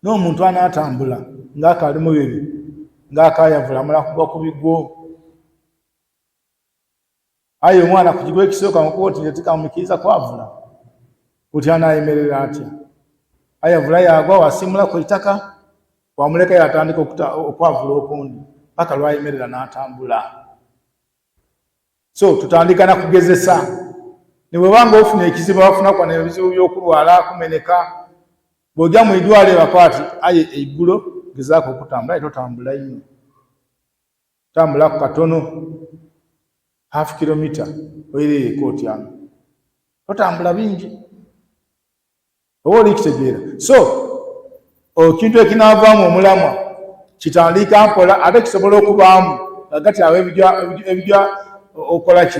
n'omuntu anaatambula ng'akaali mubiri, ng'akayavula, amala kugwa ku bigwo. Aye omwana ku kigwo ekisooka mukuba oti nze tikamukiriza kwavula, oti anaayemerera atya? Ayavula yagwa, wasimulaku eitaka. Wamuleka yatandika okwavula okundi paka lwayemerera n'atambula. So tutandika na kugezesa. Ne bw'oba ng'ofuna ekizibu, abafuna kwana ebizibu by'okulwala, kumeneka, bw'ojja mu idwaliro bakwati aye eigulo gezaako okutambula, aye totambula nnyo, tambulaku katono, half kilomita oireyo eka otyama, totambula bingi, oba oli kitegeera. So ekintu ekinaavaamu omulamwa kitandika mpola, ate kisobola okubaamu agati awo ebijja okola ki,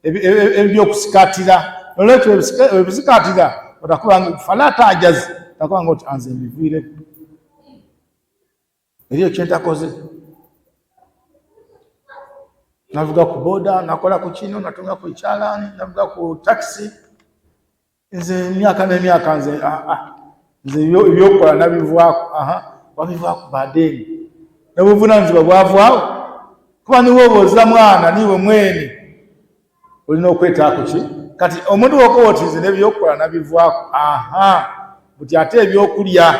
ebyokusikatira. Nolwekyo ebisikatira otakubanga fala tajazi, otakubanga oti anze mbiviireku, eriyo kyentakoze, navuga ku boda, nakola ku kino, natunga ku ekyalaani, navuga ku takisi, nze emyaka n'emyaka, nze ah, ah, nze ebyokukola nabivwako. Aha, wabivwako badeeni nobuvunanyizibwa bwavwawo, kuba niwe oba oza mwana niwe mwene olina okwetaako ki. Kati omuntu wokoba oti nze nebyokukola nabivwako, aha, buti ate ebyokulya,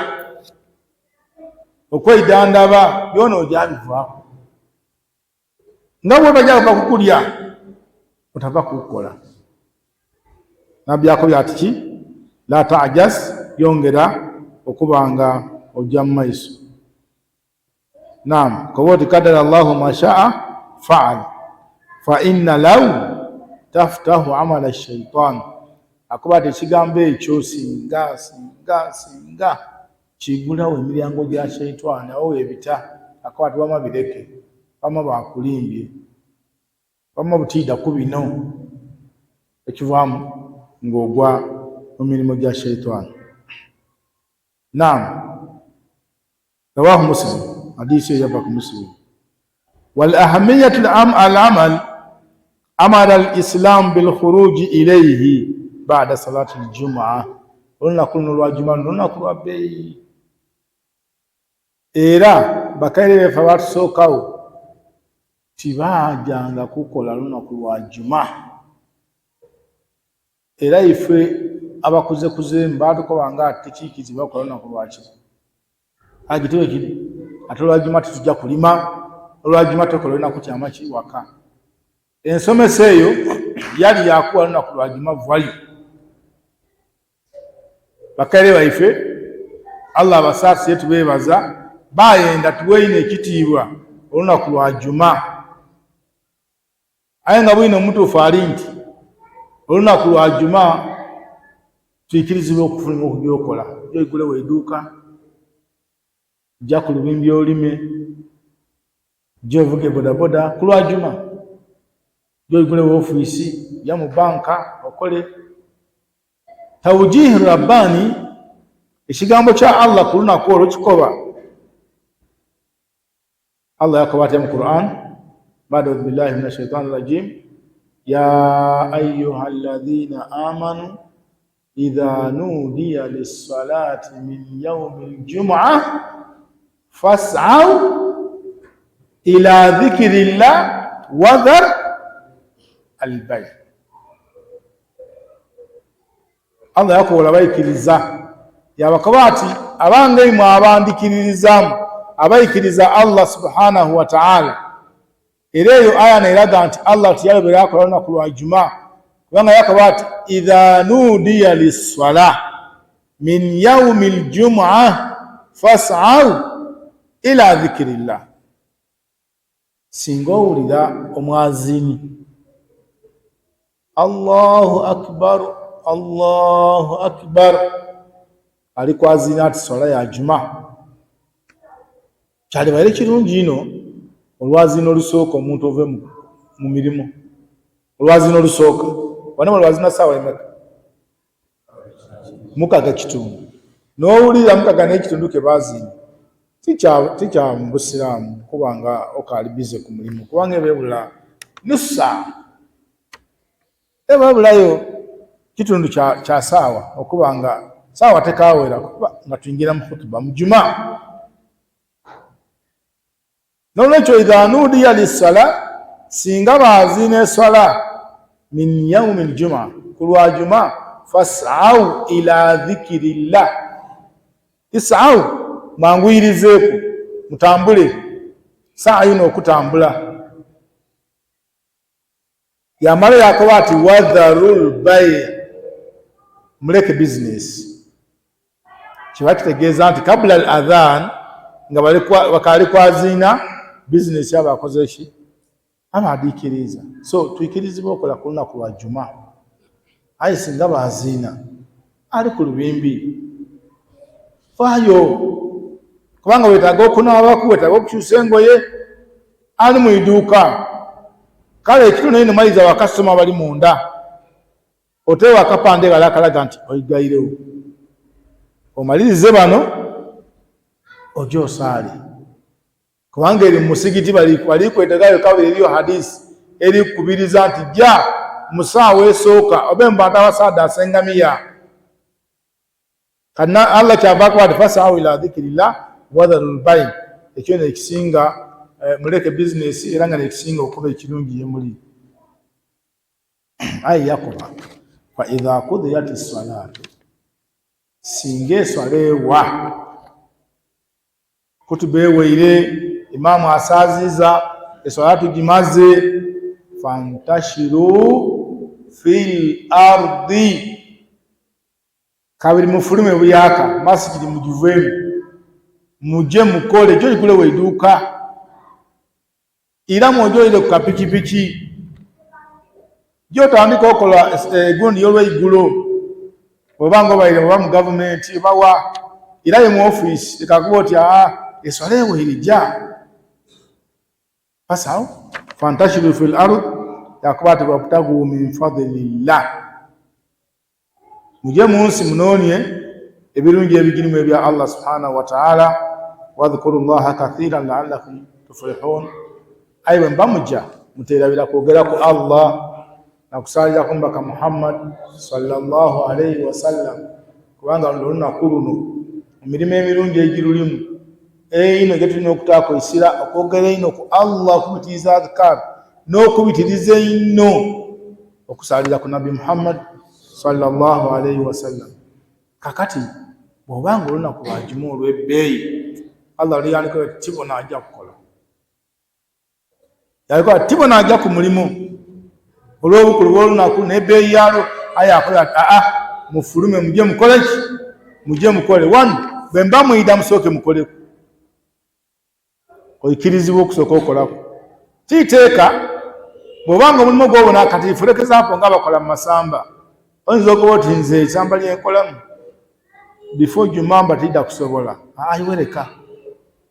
okweyidandaba byona ojabivwako, nga bwebajja bava kukulya otava kukukola. Nabbi akobye ati ki la tajas, yongera okuba nga ojja mu maiso. Naam, koba oti kadara llahu ma shaa faal, fa inna law taftahu amala shaitan. Akuba ati ekigambo ekyo singa singa singa kigulawo emiryango gya shaitani, awo webita. Akuba ati wama bireke, wama bakulimbye, wama butiida ku bino, ekivaamu ng'ogwa mu mirimu gya shaitani. Naam, rawahu Muslim, hadisi eyo yava ku Muslim. Wal ahamiyatu al amal amara al islam bil khuruji ilayhi ba'da salati al jum'a. Olunaku luno lwa juma, lunaku lwa bbeeyi, era bakaire befe abatusookawo tibaajanga kukola lunaku lwa juma. Era ife abakuzekuzeemu baatukoba nga tekiikizibwa kukola lunaku lwaki agitebe kiri, ate olwajuma tetujja kulima, olwajuma tokola olunaku kyama ki waka. Ensomesa eyo yali yakuwa lunaku lwa juma value. Bakaire baife, Allah abasaasire, tubeebaza, bayenda tuweine ekitiibwa olunaku lwa juma. Aye nga bwino omutuufu ali nti olunaku lwa juma tuikirizibwa okufuluma okujja okola, jja oigulewo eduuka, jja ku lubimbi olime, jja ovuge bodaboda ku lwa juma, jja oigulewo ofiisi, jja mu banka okole. Tawjihi rabbani, ekigambo kya Allah ku lunaku olwo kikoba. Allah yakoba atya mu Quran? Bada audhu billahi min ashaitani rajim, ya ayuha alladhina amanu idha nudiya lissalati min yaumi ljumua fas'au ila dhikri llah wadhar albay. Allah yakobola bayikiriza yabakoba ati abange imwe abandikiririzaamu, abayikiriza Allah subhanahu wa ta'ala. Era eyo aya neeraga nti Allah tiyalobera akola lunaku lwa juma, kubanga yakoba ati idha nudiya lissala min yaumi ljumua fas'au ila dhikirillah. Singa owulira omwazini Allahu akbar, Allahu akbar, ali kwazina ati swala ya juma, kyalibaire kirungi ino olwazina olusooka omuntu ove mu mirimu. Olwazina olusooka wana lwazina saawa emeka? Mukaga kitundu. N'owulira mukaga n'ekitundu ke baazina, tikya mu busiraamu kuba nga okaali bize ku mulimu, kubanga ebebula nusu saawa, ebebulayo kitundu kya saawa, okuba nga saawa tekawera kuba nga tuyingira mu khutuba mu juma. Nolwekyo idha nudiya lissala, singa baazina eswala, min yaumi ljuma, ku lwa juma, fas'au ila dhikirillah, is'au. mwanguyirizeeku mutambule saayi n'okutambula. Yamala yakoba ati wadharul bay, muleke bizinesi. Kiba kitegeeza nti kabula al adhan nga bakaali kwaziina, bizinesi aba akoze ki? Aba adiikiriza. So tuikirizibwa okola ku lunaku lwa juma, aye singa baziina ali ku lubimbi faayo, kubanga wetaaga okunaabaku, wetaaga okukyusa engoye, ali mu iduuka. Kale ekitono ino maliza bakasitoma bali munda, oteewo akapande kale akalaga nti oigairewo, omalirize bano oje osaale, kubanga eri mu musigiti bali kwetegayo. Kabiri eriyo hadisi eri kukubiriza nti jja mu ssaawa esooka obe mu bantu abasaadaasa engamiya. Kana Allah kyava akuba ati fasawu ila dhikirillah wadharul bay, ekyo nekisinga muleke bizinesi, era nga nekisinga okuba ekirungi ye muli. Aye yakoba fa idha kudiyat salatu, singa eswala ewa kutuba eweire, imaamu asaaziza eswala tugimaze, fantashiru fil ardi, kabiri mufulume buyaka masigiri mugivemu muje mukole jo igulewo eiduuka, era mwojoire ku kapikipiki gyotandika okola egundi y'olweigulo, oba nga obaire oba mu gavumenti obawa era ye mu ofiisi, lekakuba oti aa eswala eweire ja fasawo fantashiru fil ard. Yakuba ati wabtagu min fadlillah, muje mu nsi munoonye ebirungi ebigirimu ebya Allah subhanahu wa taala, wadhkuru llaha kathiran laallakum tuflihun. Aye bwe muba muja muterabira kwogera ku Allah nakusaalira ku mbaka Muhammad sallallahu alaihi wasallam, kubanga luno olunaku luno mu mirimu emirungi egirulimu einho gye tulina okutaako essira okwogera einho ku Allah, okubitiriza adhkar n'okubitiriza einho okusaalira ku Nabbi Muhammad sallallahu alaihi wasallam. Kakati bw'obanga olunaku lwa juma olw'ebbeeyi, Allah luyandiko tibona ajja kukola, yalikola tibona ajja ku mulimu olw'obukulu bw'olunaku n'ebbeeyi yalwo, aye akola ati aa mufulume muje mukole ki? Muje mukole wanu, bwe mba mwida musooke mukoleku. Oikirizibwa okusooka okolaku tiiteeka bw'obanga omulimu gwobona. Kati for example nga bakola mu masamba, oyinza okuba oti nze esamba lyenkolamu before juma mba tidda kusobola, ayiwereka.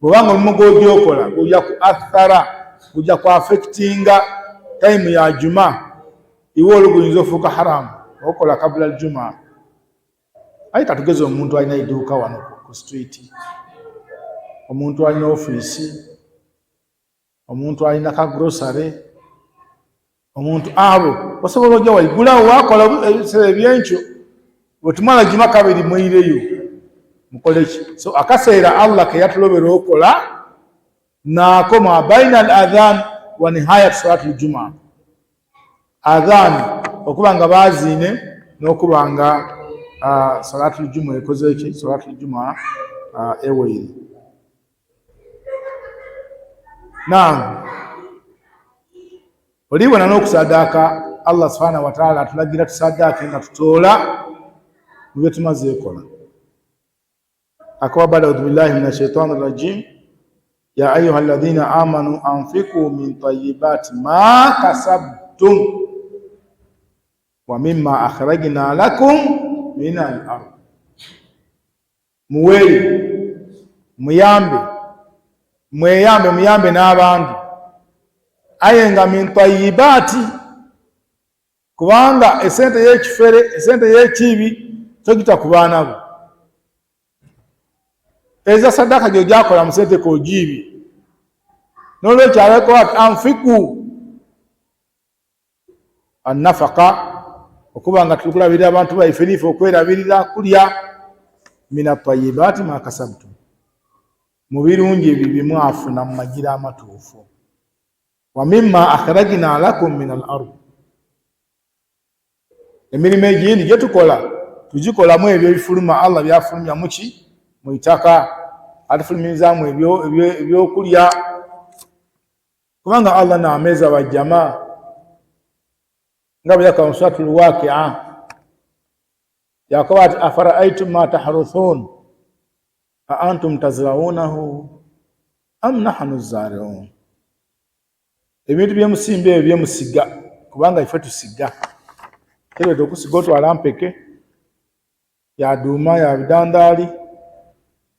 Bw'obanga omulimu gw'ojja okola gujja ku athara, gujja ku affectinga time ya juma, iwe olwo guyinza ofuuka haramu okola kabula aljuma. Aye katugeze omuntu alina iduuka wano ku street, omuntu alina ofiisi, omuntu alina ka grocery, omuntu abo osobola ojja waigulawo wakola ebiseera ebyenkyo, bwetumala juma kabiri mwireyo mukoleki. So akaseera Allah keyatulobera okola naako ma baina al adhan wa nihayat salatu ljuma, adhan okuba nga baziine n'okuba nga salatu ljuma ekoze ki? Salatu ljuma eweire. Naam, olibona n'okusadaaka, Allah subhanahu wataala atulagira tusadaake nga tutoola mu bye tumaze ekola. Akuba bada audhu billahi min ashaitani rajim, ya ayuha alladhina amanu anfiku min tayibati ma kasabtum wa mimma akhrajna lakum min al ard. Muweeyo, muyambe, mweyambe, muyambe n'abandi, aye nga min tayibati, kubanga esente y'ekifere, esente y'ekibi togita ku baana bo. Eza sadaka gyojakola mu sente kogiibi. N'olwekyo aleko ati anfiku annafaka, okuba nga tukulabirira abantu baife nife okwerabirira kulya min atayibaati ma kasabtum, mu birungi ebyo byemwafuna mu magira amatuufu, wa mimma akhrajna lakum min al ard. Emirimu egindi gyetukola tugikolamu ebyo ebifuluma Allah byafulumya muki? Mu itaka. Atufulumizaamu ebyokulya kubanga Allah naameza bajama nga bwe yakaba mu suratul Waqi'a yakoba ati afara'aytum ma tahruthun a antum tazra'unahu am nahnu zari'un, ebintu byemusimba ebyo byemusiga kubanga ife tusiga. Kireeta okusiga otwala mpeke ya duuma ya bidandaali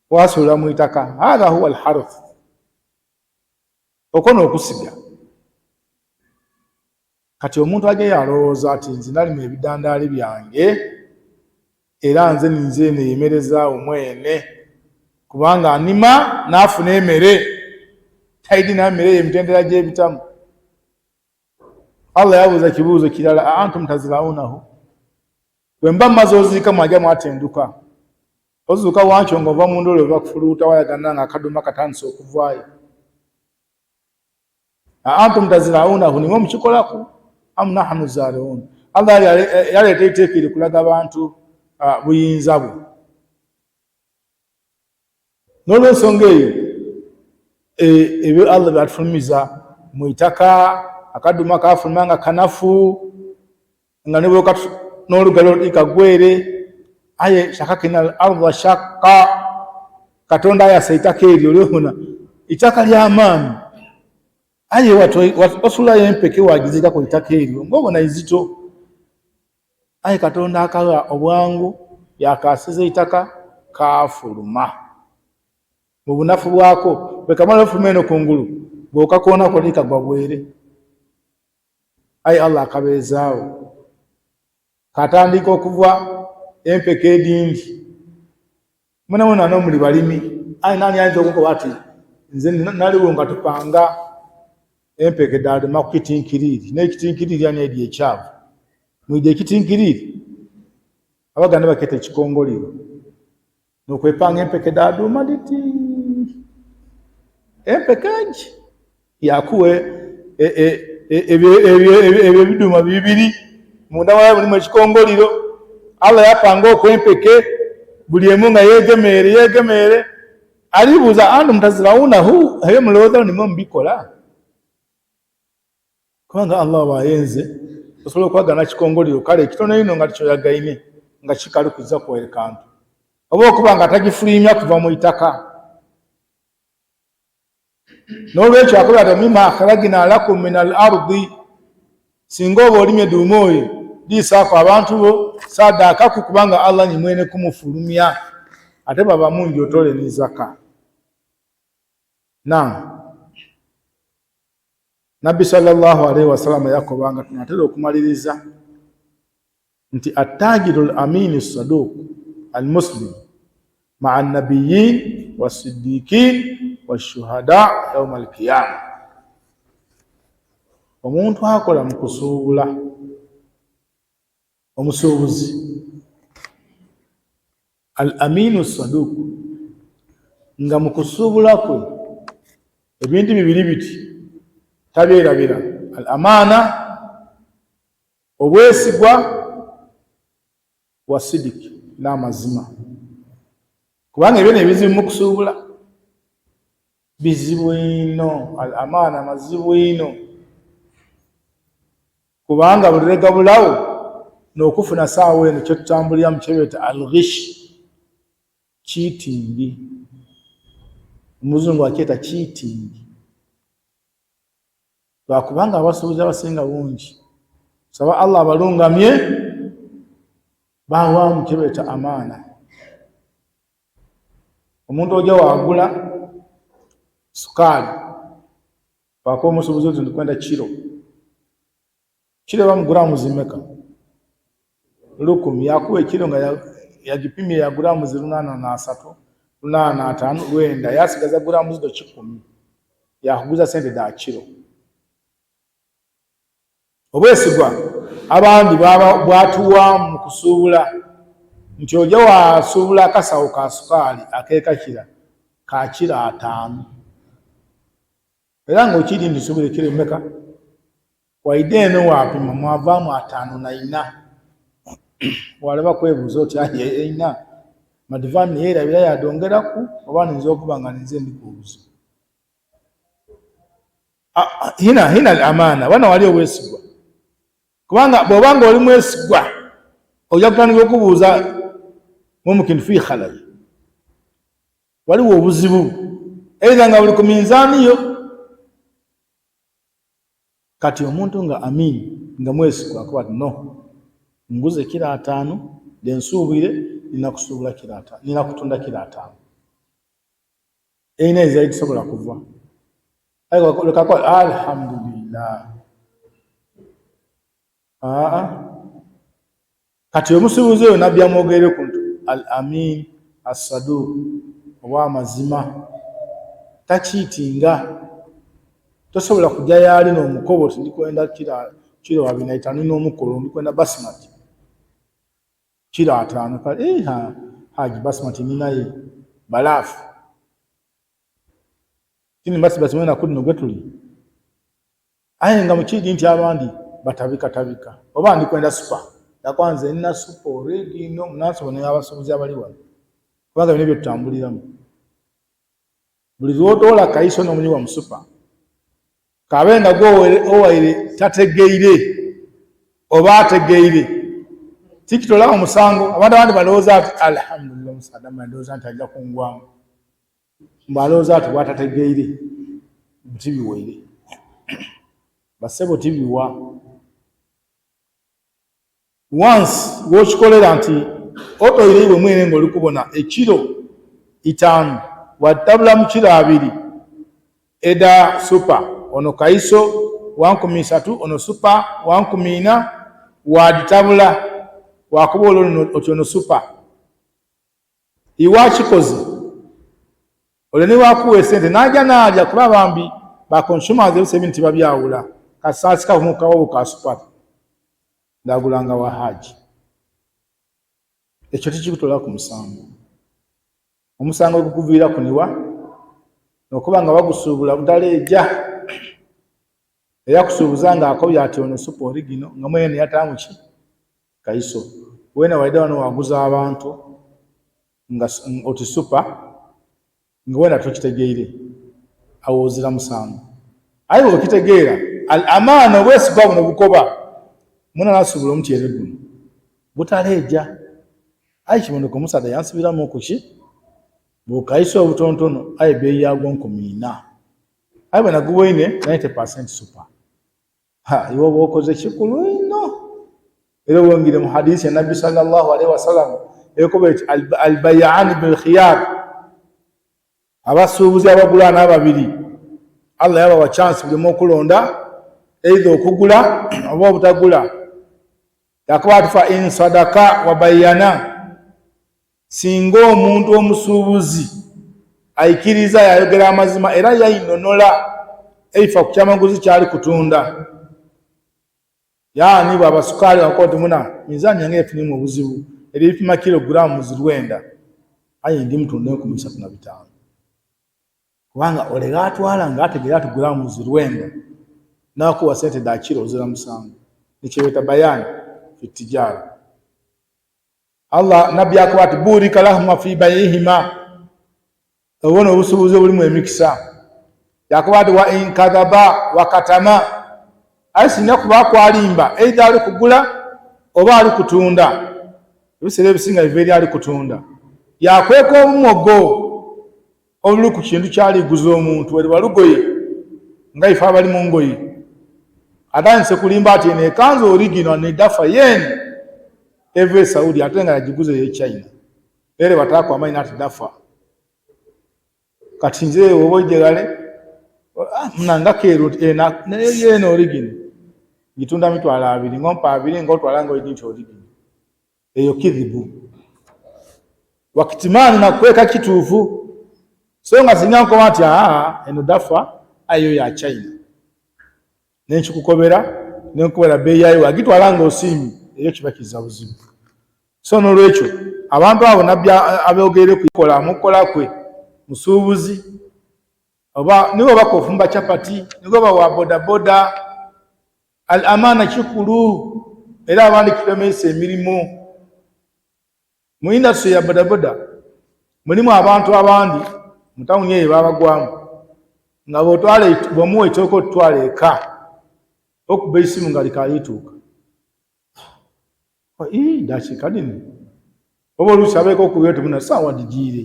wasuula mu itaka, hatha huwa alharuth, okwo n'okusiga. Kati omuntu aje yalowooza ati nze nalima ebidandaali byange era nze ninze neyemerezaawo mwene, kubanga anima n'afuna emere taidi namere eyo emitendera gy'ebitamu. Allah yabuuza kibuuzo kirala, a antum tazraunahu, bwe mba mmaze oziika mwaja mwatenduka ozuuka wankyo nga ova mu ndolo bakufuluuta wayagana nga akaduma katandise okuvaayo. Antum tazraunahu, nimwe mukikolaku, am nahnu zariun. Allah yaleeta eiteeka eri kulaga bantu buyinza bwe. N'olwensonga eyo ebyo Allah byatufulumiza mu itaka, akaduma kafuluma nga kanafu nga n'olugalo ikagwere, aye shakakina al arda shakka, Katonda ayasa itaka eryo lyona itaka ly'amaanyi, aye wasulayo empeke wagizika ku itaka eryo ng'obona izito, aye Katonda akagha obwangu yakasiza eitaka kafuluma mu bunafu bwako. Bwe kamala ofuluma eno kungulu bw'okakoonako likagwa bwere, aye Allah akabeezaawo katandika okuva empeke edindi. Mwena no muli balimi, aye nani ayinza okukoba ati nze naliwo nga tupanga empeke dhalima ku kitinkiriri, n'ekitinkiriri ani edi ekyavu mwija ekitinkiriri Abaganda bakyeta ekikongoliro, n'okwepanga empeke dhaduuma dhiti empeke egi yakuwa ebyo ebiduma bibiri munda wayo mulimu ekikongoliro. Allah yapanga okwo empeke buli emu nga yegemeere yegemeere. Alibuuza antum tazraunahu, ebyo mulowooza nimwe mubikola? Kubanga Allah bwayenze osobola okwagana kikongoliro kale ekitono ino nga tikyoyagaine nga kikali kuza kuwaire kantu, oba okuba nga tagifulumya kuva mu itaka. N'olwekyo akoba ati mima akhrajna lakum min al ardi, singa oba olimye duuma oyo liisaako abantu bo sadaakaku, kubanga Allah ni mwene kumufulumya ate baba mungi otole ni zaka. Naam, Nabbi sallallahu alaihi wasallam yakoba nga tunatera okumaliriza nti attajiru al amini saduq al muslim maa nabiyin wasiddiqin washuhada yauma alqiyama. Omuntu akola mu kusuubula, omusuubuzi al aminu saduq, nga mu kusuubula kwe ebintu bibiri biti tabyerabira, al amaana, obwesigwa, wa sidiki, n'amazima, kubanga ebyo nebizibu mu kusuubula, bizibu ino. Al amaana mazibu ino, kubanga buli lwegabulawo n'okufuna saawa eno kyetutambuliramu kyebeeta al ghish, cheating, omuzungu akyeta cheating, lwakubanga abasuubuzi abasinga bungi, saba Allah abalungamye, bawaamu kyebeeta amaana. Omuntu oja wagula sukaali wako omusuubuzi oti ndikwenda kiro kiro bamuguramu zimeka 1000, yakuwa ekiro nga yagipimye ya guramu 803, 85, 90, yasigaza guramu zino 10 yakuguza sente da kiro. Obwesigwa abandi baba bwatuwa mu kusuubula nti oja wasuubula akasawo ka sukaali akekakira ka kiro 5, era ng'okiri nti nsuubula ekiro emeka, waide eno wapima mwavaamu 54, walaba kwebuuza oti aye eina. Madivani yeerabira yadongeraku oba ninza okuba nga ninze ndiku obuzibu. Hina hina al-amana wana wali obwesigwa, kubanga bw'oba nga oli mwesigwa ojja kutandika okubuuza mumkin fi khalal, waliwo obuzibu eitha nga buli ku minzaani yo. Kati omuntu nga amin nga mwesigwa akuba ati no nguze kiro 50 densuubwire nina kusuubula kiro 5, nina kutunda kiro 5, erina ezaali tusobola kuva lekako. Alhamdulillah. Aa, kati omusuubuzi oyo Nabbi amwogerere ku nti al amin assaduq, oba amazima takiitinga. Tosobola kujja yaali n'omukobo ti ndikwenda kiro 25 n'omukolo ndikwenda basmati kiro 5. Kale haji basmati ninaye balaafu kini basibasi mwena kuno gwe tuli, aye nga mukiri nti abandi batabikatabika oba ndikwenda super yakwanze nina super already no munansobo naye abasuubuzi abali wano, kubanga bino byetutambuliramu buli lwotoola kayiso n'omunyiwa mu super kabe nga gwe owaire tategeire oba ategeire tikitolawo omusango. Abantu abandi balowooza ati alhamdulillah omusaadha ndowooza nti ajja kungwamu, mbalowooza ati bwatategeire tibiwaire basebo tibiwa. Once wokikolera nti otoire iwe mwene ng'oli kubona ekiro 5 watabula mu kiro 2 eda super ono kaiso 13,000 ono super 14,000 waditabula wakuba olwo oti ono super iwe akikoze olwo ne wakuwa esente n'ajja n'alya, kuba bambi ba consumers ebisa ebintu tibabyawula. Kasaasi kamukawo ka super ndagulanga wa haji, ekyo tikikutola ku musango. Omusango gukuviira kuniwa okuba nga bagusuubula butaleeja eyakusuubuza ng'akobye ati ono super original nga mwene yataamu ki kaiso wena waida wano waguza abantu nga oti super nga wena tokitegeire, awo ozira musango. Aye bw'okitegeera al amaana obwesigwa buno bukoba muna nasuubula omutyere guno butaleeja, aye kiboneka omusaadha yansibiramu okuki bukaiso obutontono, aye ebbeeyi yagwo 4,000, aye bwe naguboine 90% super. Ha, iwe oba okoze kikulu ino. Era wongire mu hadisi ya Nabbi sallallahu alaihi wasallam ekoba eti albayani bilkhiyar, abasuubuzi abagulana ababiri Allah yabawa chance buli omu okulonda either okugula oba obutagula. Yakuba ati fa in sadaka wa bayana, singa omuntu omusuubuzi aikiriza yayogera amazima era yayinonola eifa ku kyamaguzi kyali kutunda, yaani bwaba sukaali wakola ti muna minzaani yange efunemu obuzibu eripima kiloguramu 900, aye ndi mutunda 3,500, kubanga olega atwala nga ategeera ati guramu 900 nakuwa sente da kiro ozira musango. Nikyebeta bayani fi tijara. Allah Nabbi akuba ati burika lahuma fi bayihima, obona obusuubuzi obulimu emikisa. Yakuba ati wa inkadhaba wakatama, aye singa kuba kwalimba either ali kugula oba ali kutunda, ebiseera ebisinga biva eri ali kutunda, yakweka obumogo obuli ku kintu kyaliguza omuntu eriba lugoye nga ife abali mu ngoye, atandise kulimba ati eno ekanzu original nedafa yen eva e Saudi, ate nga yagiguze ye China, ere bataako amaina ati dafa. Kati nze oba ojegale nanga keero naye eno original ngitunda 20,000 ngompa 20 ngotwala ngoidi nti original. Eyo kidhibu wakitimani nakweka kituufu. So nga singa nkoba nti aa eno dafa ayo ya China nenkikukobera nenkubera beeyi yayo wagitwala ng'osiimye, eyo kiba kiza buzibu. So n'olwekyo abantu abo Nabbi abogerere kukola mukola kwe musuubuzi oba niwe oba kofumba chapati niwe oba wa bodaboda, al amaana kikulu era abandi kitomesa emirimu mu industry ya bodaboda. Mulimu abantu abandi mu tawuni eyo babagwamu nga bw'otwala bw'omuwa etooke otutwala eka okuba esimu nga likaayituuka dakiika dino oba oluusi abeeka okubira tebuna saawa digiire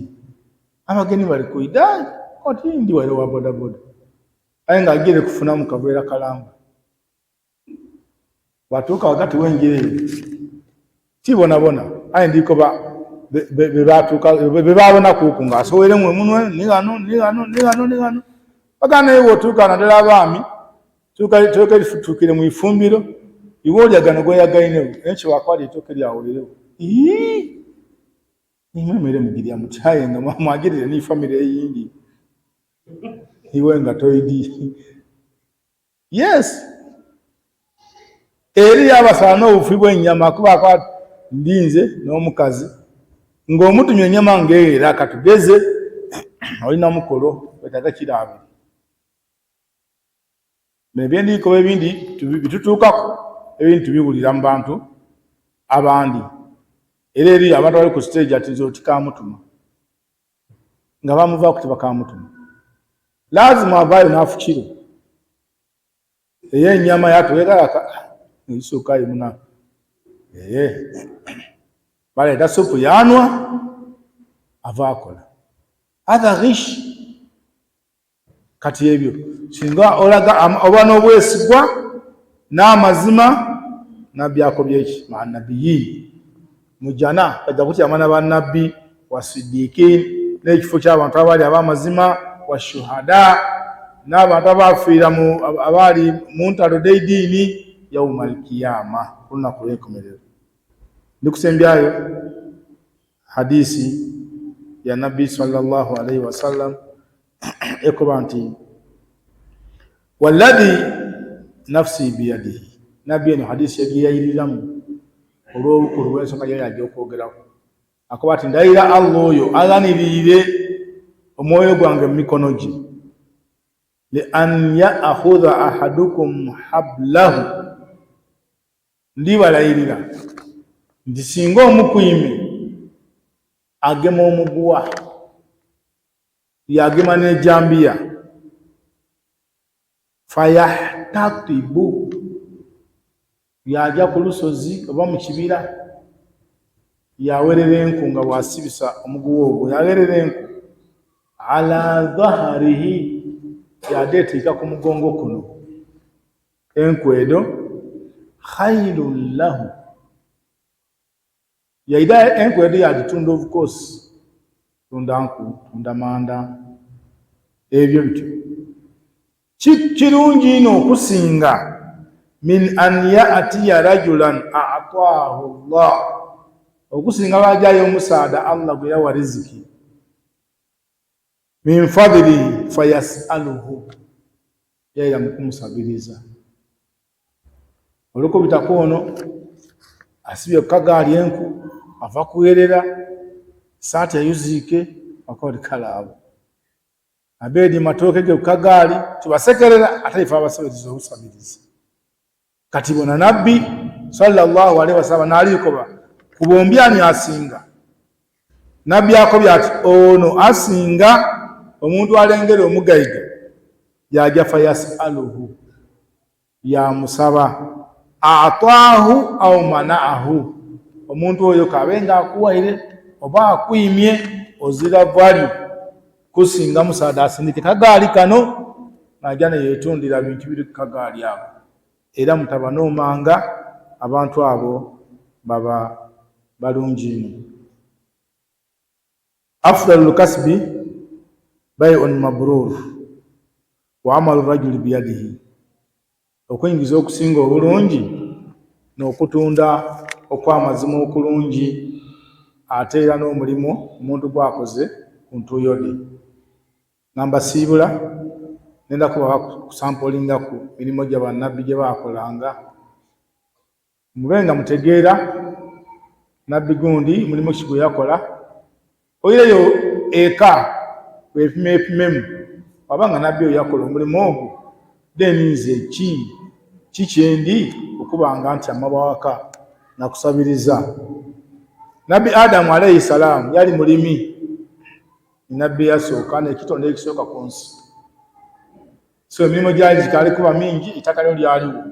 abagenyi bali kwida oti ndi waire wa bodaboda aye nga agiire kufunamu kaveera kalamba bwatuuka wagati w'enjira eyo ti bonabona aye ndikoba bebabona kuku nga asoweremu emunwe ni ghano ni ghano ni ghano ni ghano paka naye wotuuka naddala abaami tuuka tuukire mu ifumbiro iwe olya gano goyagainewo naye kyewakwala etooke lyawerewo imwe emere mugirya mutya aye nga mwagirire ni famire eyindi iwe nga toidi. Yes, eriyo abasala n'obufi bw'ennyama kuba akoba ndi nze n'omukazi ng'omutumya ennyama ng'eghera katugeze olina mukolo wetaaga kiro abiri. Ebyendiikoba ebindi bitutuukaku ebindi tubiwulira mu bantu abandi era eriyo abantu abali ku siteegi ati nze otikamutuma nga bamuvaaku tibakamutuma lazimu avaayo n'afukire eyenyama yatuwegayaka isukayi muna ee baleeta supu yanwa ava akola other ghish. Kati ebyo singa olaga oba n'obwesigwa n'amazima, nabbi akobye ki ma nabiyiin mujana bajja kutyama na bannabbi wa sidiikin n'ekifo ky'abantu abaali ab'amazima wa shuhada n'abantu abaafiira mu abaali mu ntalo dh'eidiini yauma alkiyama ku lunaku lw'enkomerero. Ndikusembyayo hadisi ya nabbi sallallahu alaihi wasallam ekoba nti walladhi nafsi biyadihi. Nabbi eno hadisi yagiyayiriramu olw'obukulu bw'ensonga gyali ajja okwogerako, akoba ati ndayira Allah oyo aghaniriire omwoyo gwange mu mikono gye li an yaakhudha ahadukum hablahu, ndibalayirira nti singa omukwime agema omuguwa yagema n'ejambiya fayahtatibu yaja ku lusozi oba mu kibira yawerera enku nga bwasibisa omuguwa ogwo yawerera enku ala dhaharihi yadeetiika ku mugongo kuno enku edho khairun lahu yaidha enku edho yadhitunda of course tunda nku tunda manda ebyo bityo kirungi inho okusinga min an yatiya rajulan ataahu llah okusinga bajayo omusaadha Allah gwe yawa riziki min fadhilihi fayasaluhu yaira mu kumusabiriza olukubitaku ono asibye ku kagaali enku ava kuwerera saati eyuziike akoli kalaabo abeedi matooke ge ku kagaali tubasekerera ate ife abasabiriza obusabirizi. Kati bona nabbi sallallahu alaihi wasallam nalikoba ku bombi ani asinga? Nabbi akobye ati ono asinga omuntu alengera omugaiga yaja fayasaluhu yamusaba ataahu au manaahu, omuntu oyo kabe nga akuwaire oba akwimye ozira value kusinga musaadha asindike kagaali kano naja neyetundira bintu biri ku kagaali ako. Era mutabanoomanga abantu abo baba balungi inho. Afdalu lkasbi baiun mabrur wa amalu rajuli biyadihi, okwingiza okusinga obulungi n'okutunda okw'amazima okulungi ate era n'omulimu omuntu gwakoze ku ntuuyo dhe. Nga mbasiibula, nenda kubawa kusampolinga ku mirimo gya bannabbi gye baakolanga. Mube nga mutegeera nabbi gundi mulimu ki gwe yakola, oireyo eka weepimeepimemu waba nga nabbi oyo yakola omulimu ogwo, then nze ki ki kyendi okuba nga ntyama bwawaka nakusabiriza. Nabbi Adamu alaihi salaamu yali mulimi. Nabbi yasooka n'ekitonde ekisooka ku nsi. So emirimu gyali gikaali kuba mingi, ettaka lyo lyaliwo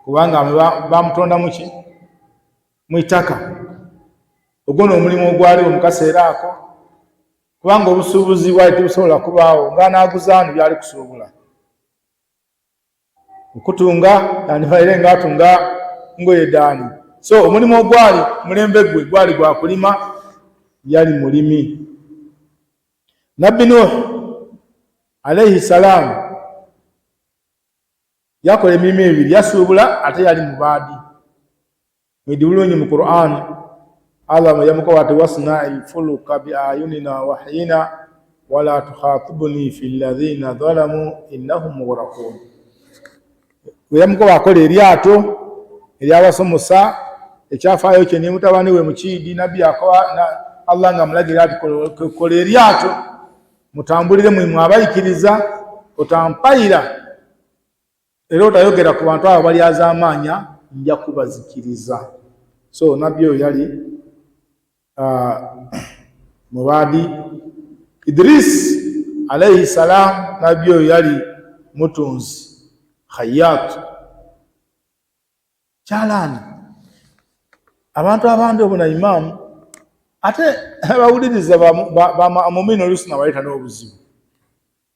kubanga bamutonda muki? Mu itaka. Ogwo n'omulimu ogwaliwo mu kaseera ako, kubanga obusuubuzi bwali tebusobola kubaawo ng'anaaguzaani byali kusuubula. Okutunga yandibaire nga atunga ngoye daani. So omulimu ogwali mulembe gwe gwali gwa kulima, yali mulimi. Nabbi Nuh alaihi salaamu yakola emirimu ebiri, yasuubula ate yali mubaadi. Mwidi bulungi mu Qur'an Allah yamukoba ati wasnai lfuluka biayunina wahyina wala tukhatibuni fi ladhina dhalamu innahum mughraqun. Yamukoba akola eryato eryabasomosa ekyafaayo kye ne mutabani we mukiidi nabbi akoba Allah nga amulagira ati kola eryato mutambulire mwimwe abayikiriza, otampayira era otayogera ku bantu abo balyazaamaanya, nja kubazikiriza. So nabbi oyo yali mubaadi. Idris alaihi salam, nabbi oyo yali mutunzi, khayat, kyalaani. Abantu abandi obona imaamu ate abawuliriza bamumini oluusi nabaleeta n'obuzibu,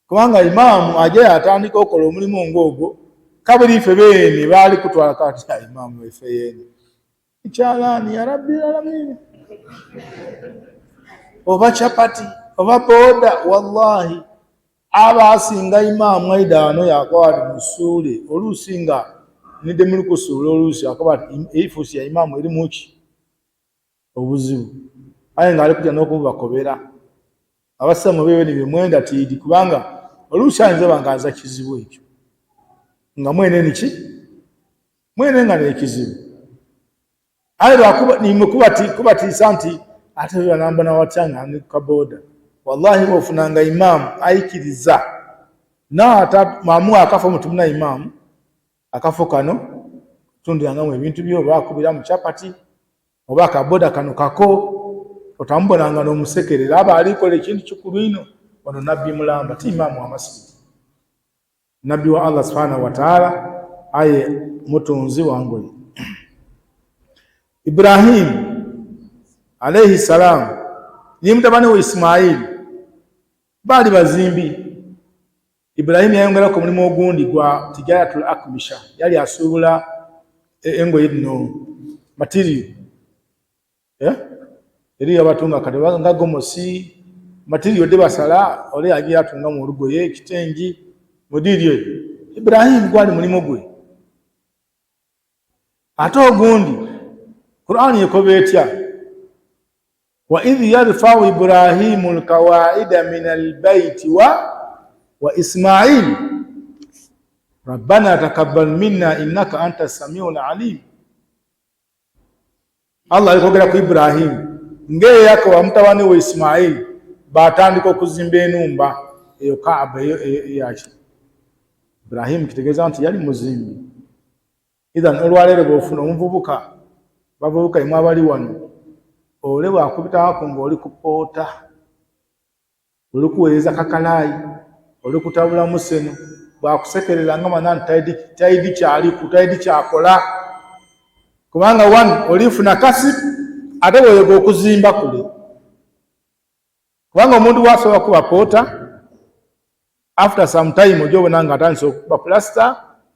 kubanga imaamu aja yatandika okola omulimu ng'ogwo, kabiri ife beene baali kutwala kati imaamu ife yeene ekyalaani ya rabbi alamini, oba chapati oba boda. Wallahi aba asinga imaamu aida wano yakoba ati musuule, oluusi nga nidde muli kusuula, oluusi akoba ati eifuusi ya imaamu eri muki obuzibu, aye nga ali kutya n'okububakobera abasiramu bebe ni bemwenda tiidi, kubanga oluusi ayinza oba nga aza kizibu ekyo nga mwene niki mwene nga n'ekizibu, aye lwakuba nimwe kubatiisa nti ate banambona watya nga ndi kukaboda. Wallahi bwofunanga imaamu ayikiriza naata mamu akafo mutumuna imaamu akafo kano tundirangamu ebintu byo, oba akubiramu chapati oba akaboda kano kako, otamubonanga n'omusekerera, aba alikola ekintu kikulu ino. Ono nabbi mulamba ti imaamu wa masijidi, nabbi wa Allah subhanahu wa taala, aye mutunzi wangoye. Ibrahim alaihi salam ni mutabani we Ismaili baali bazimbi. Ibrahim yayongerako omulimu ogundi gwa tijaratul akmisha, yali asuubula engoye dino material, eh? Eriyo abatunga kati nga gomosi material de basala, ole agiye atunga mu lugoye ekitengi mudiryo. Ibrahim gwali mulimu gwe. Ate ogundi Qur'ani ekoba etya? Wa idh yarfau Ibrahimu alkawaida min albaiti wa Ismail rabbana takabbal minna innaka anta samiul alim. Allah alikwogera ku Ibrahimu ng'eyakoba mutabani we Ismail batandika okuzimba enumba eyo Kaaba eyo eyaki. Ibrahimu kitegeeza nti yali muzimbi. Idhan olwaleero bw'ofuna omuvubuka, bavubuka imwe abali wano, ole bwakubitako ng'oli kupoota, oli kuweereza kakalaayi, oli kutabula museno, bwakusekerera nga mana nti taidi kyaliku, taidi kyakola, kubanga wano olifuna kasi ate bw'oyega okuzimba kule, kubanga omuntu bwasobola kuba poota, after some time ojja obona nga atandise okukuba pulasita,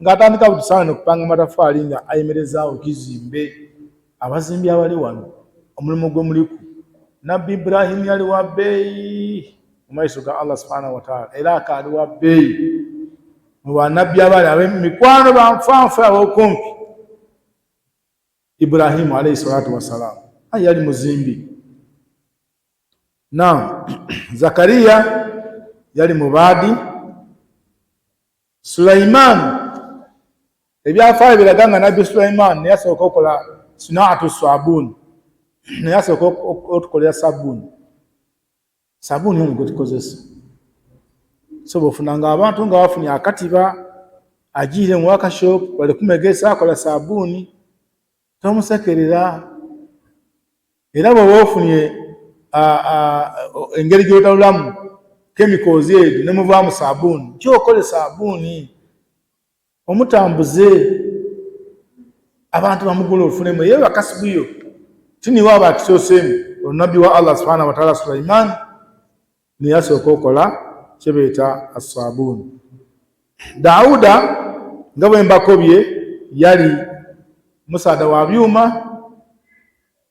ng'atandika butusaana nokupanga amatafaali nga ayemerezaawo kizimbe. Abazimbi abali wano, omulimu gwe muliku, nabbi Ibrahimu yali wa bbeeyi mu maiso ga Allah subhanahu wataala, era akaali wa bbeeyi mu banabbi abali abemikwano banfanfe ab'okumpi. Ibrahimu alaihi salatu wassalam aye yali muzimbi. Naam, Zakariya yali mubaadi. Sulaiman, ebyafaayo biraga nga nabbi Sulaiman naye asooka okola sinaatu sabuni, naye asooka otukolera sabuni, sabuni ono gwetukozesa. So bwofunanga abantu nga bafunye akatiba agiire mu workshop bali kumegesa akola sabuni, tomusekerera. Era bwoba ofunye Engeri gy'otalulamu chemicals ezo ne muvaamu saabuuni, gy'okole saabuuni omutambuze, abantu bamugula ofunemu ye bakasibuyo tiniwe aba akisooseemu. Olunabbi wa Allah subhanahu wataala Sulaiman neyasooka okola kyebeeta asaabuuni. Dauda, nga bwe mbakobye, yali musaada wa byuma.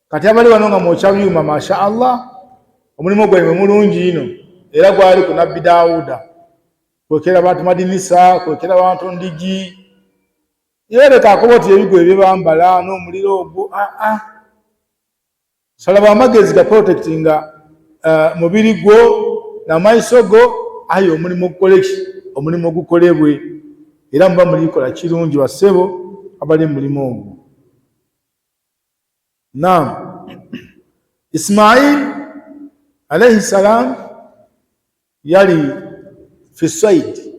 Kati abali wano nga mwokya byuma, masha Allah, omulimu gwaimwe mulungi ino, era gwali ku nabbi Dawuda, kwekera bantu madinisa, kwekera bantu ndigi, yereka akoba oti ebigoye byebambala n'omuliro ogwo. Aa ah, salaba amagezi ga protectinga mubiri gwo namaiso go, aye omulimu gukoleki? Omulimu gukolebwe, era muba mulikola kirungi bassebo abali mulimu ogwo. Naam, Ismail alaihi salam yali fi saidi.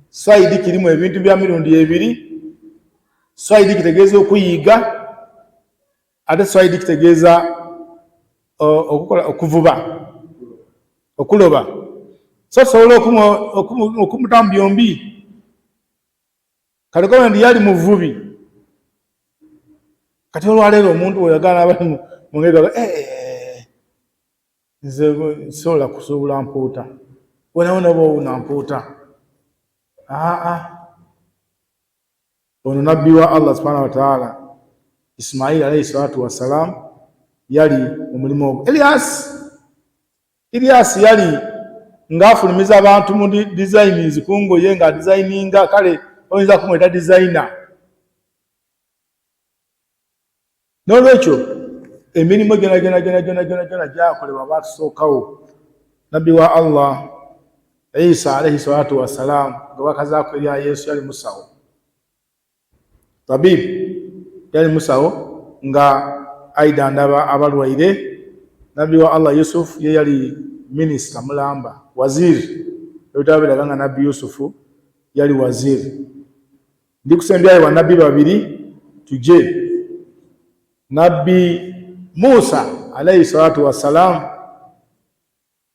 Saidi kirimu ebintu bya mirundi ebiri. Saidi kitegeeza okuyiiga, ate saidi kitegeeza okukola, okuvuba, okuloba. So tusobola okumutamu byombi. Kale kobe ndi yali muvubi. Kati olwaleero omuntu weyagala abali mu ngeri, eh, eh, nze nsobola kusuubula mpuuta, wonawona oba owuna mpuuta. Aa, ono nabbi wa Allah subhanahu wataala Ismail alaihi salatu wassalam yali omulimu ogwo. Elias yali ng'afulumiza abantu mu designs ku ngoye, nga designinga, kale oyinza kumweta designer. N'olwekyo emirimu gyona gyona gyona gyona gyona gyona gyakolebwa batusookawo. Nabbi wa Allah Isa alaihi salatu wassalam, nga bakazaako erya Yesu, yali musawo, tabib, yali musawo nga aidandaba abalwaire. Nabbi wa Allah Yusuf ye yali minisita mulamba, waziri. Ebitabo biraga nga nabbi Yusufu yali waziri. Ndi kusembyayo banabbi babiri tuje. Nabbi Musa alaihi salatu wassalam,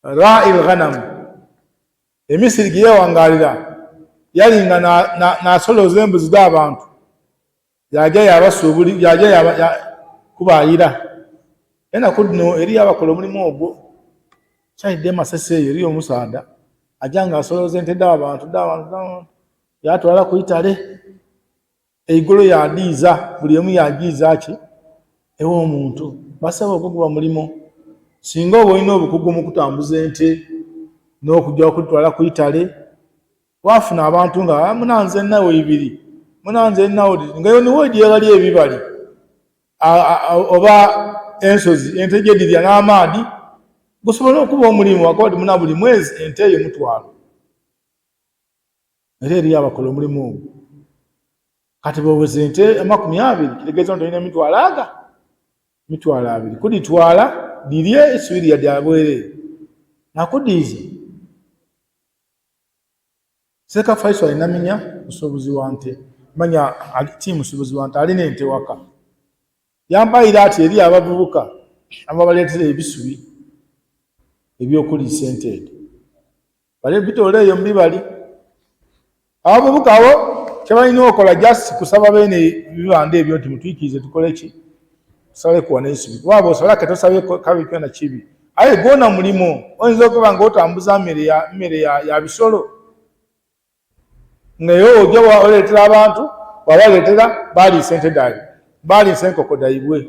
rai lghanam, emisiri gye yewangalira, yali nga nasolooza embuzi z'abantu, yajja yabasuubuli, yajja kubayira. Enaku dino eriyo abakola omulimu ogwo. Kyayidde Masese eyo eriyo omusaada ajja nga asolooza ente d'abantu d'abantu, yatwala ku itale eigolo, yadiiza buli emu, yagiiza ki ew'omuntu. Basaba ogwo guba mulimu singa oba olina obukugu mu kutambuza ente n'okujja okutwala ku itale, wafuna abantu nga ah, munanze nawe ibiri, munanze nawe, nga yo niwo edyebali ebibali oba ensozi ente gyedirya n'amaadi, gusobola okuba omulimu. Akaba muna buli mwezi ente eyo mutwalo, era eriyo abakola omulimu ogwo. Kati bwoweza ente 20, kitegeeza nti olina emitwalo aga 20,000 kuditwala dirye esubiri yadde abwereere nakudiiza. Seeka Faisal alina musuubuzi wa nte, manya ti musuubuzi wa nte, alina ente waka. Yampayira ati eri abavubuka ababaleetera ebisubi ebyokuliisa ente edo, bale bitoola eyo mubibali. Abavubuka abo kyebalina okola just kusaba beene bibanda ebyo nti mutwikirize tukole ki, tusale kuwa n'ensubi, kuba bw'osalake tosabye kabi kyona kibi, aye gwona mulimu. Oyinza okuba nga otambuza mmere ya bisolo, ngaeyo ojja oleetera abantu, wabaleetera baliisa ente daibwe, baliisa enkoko daibwe.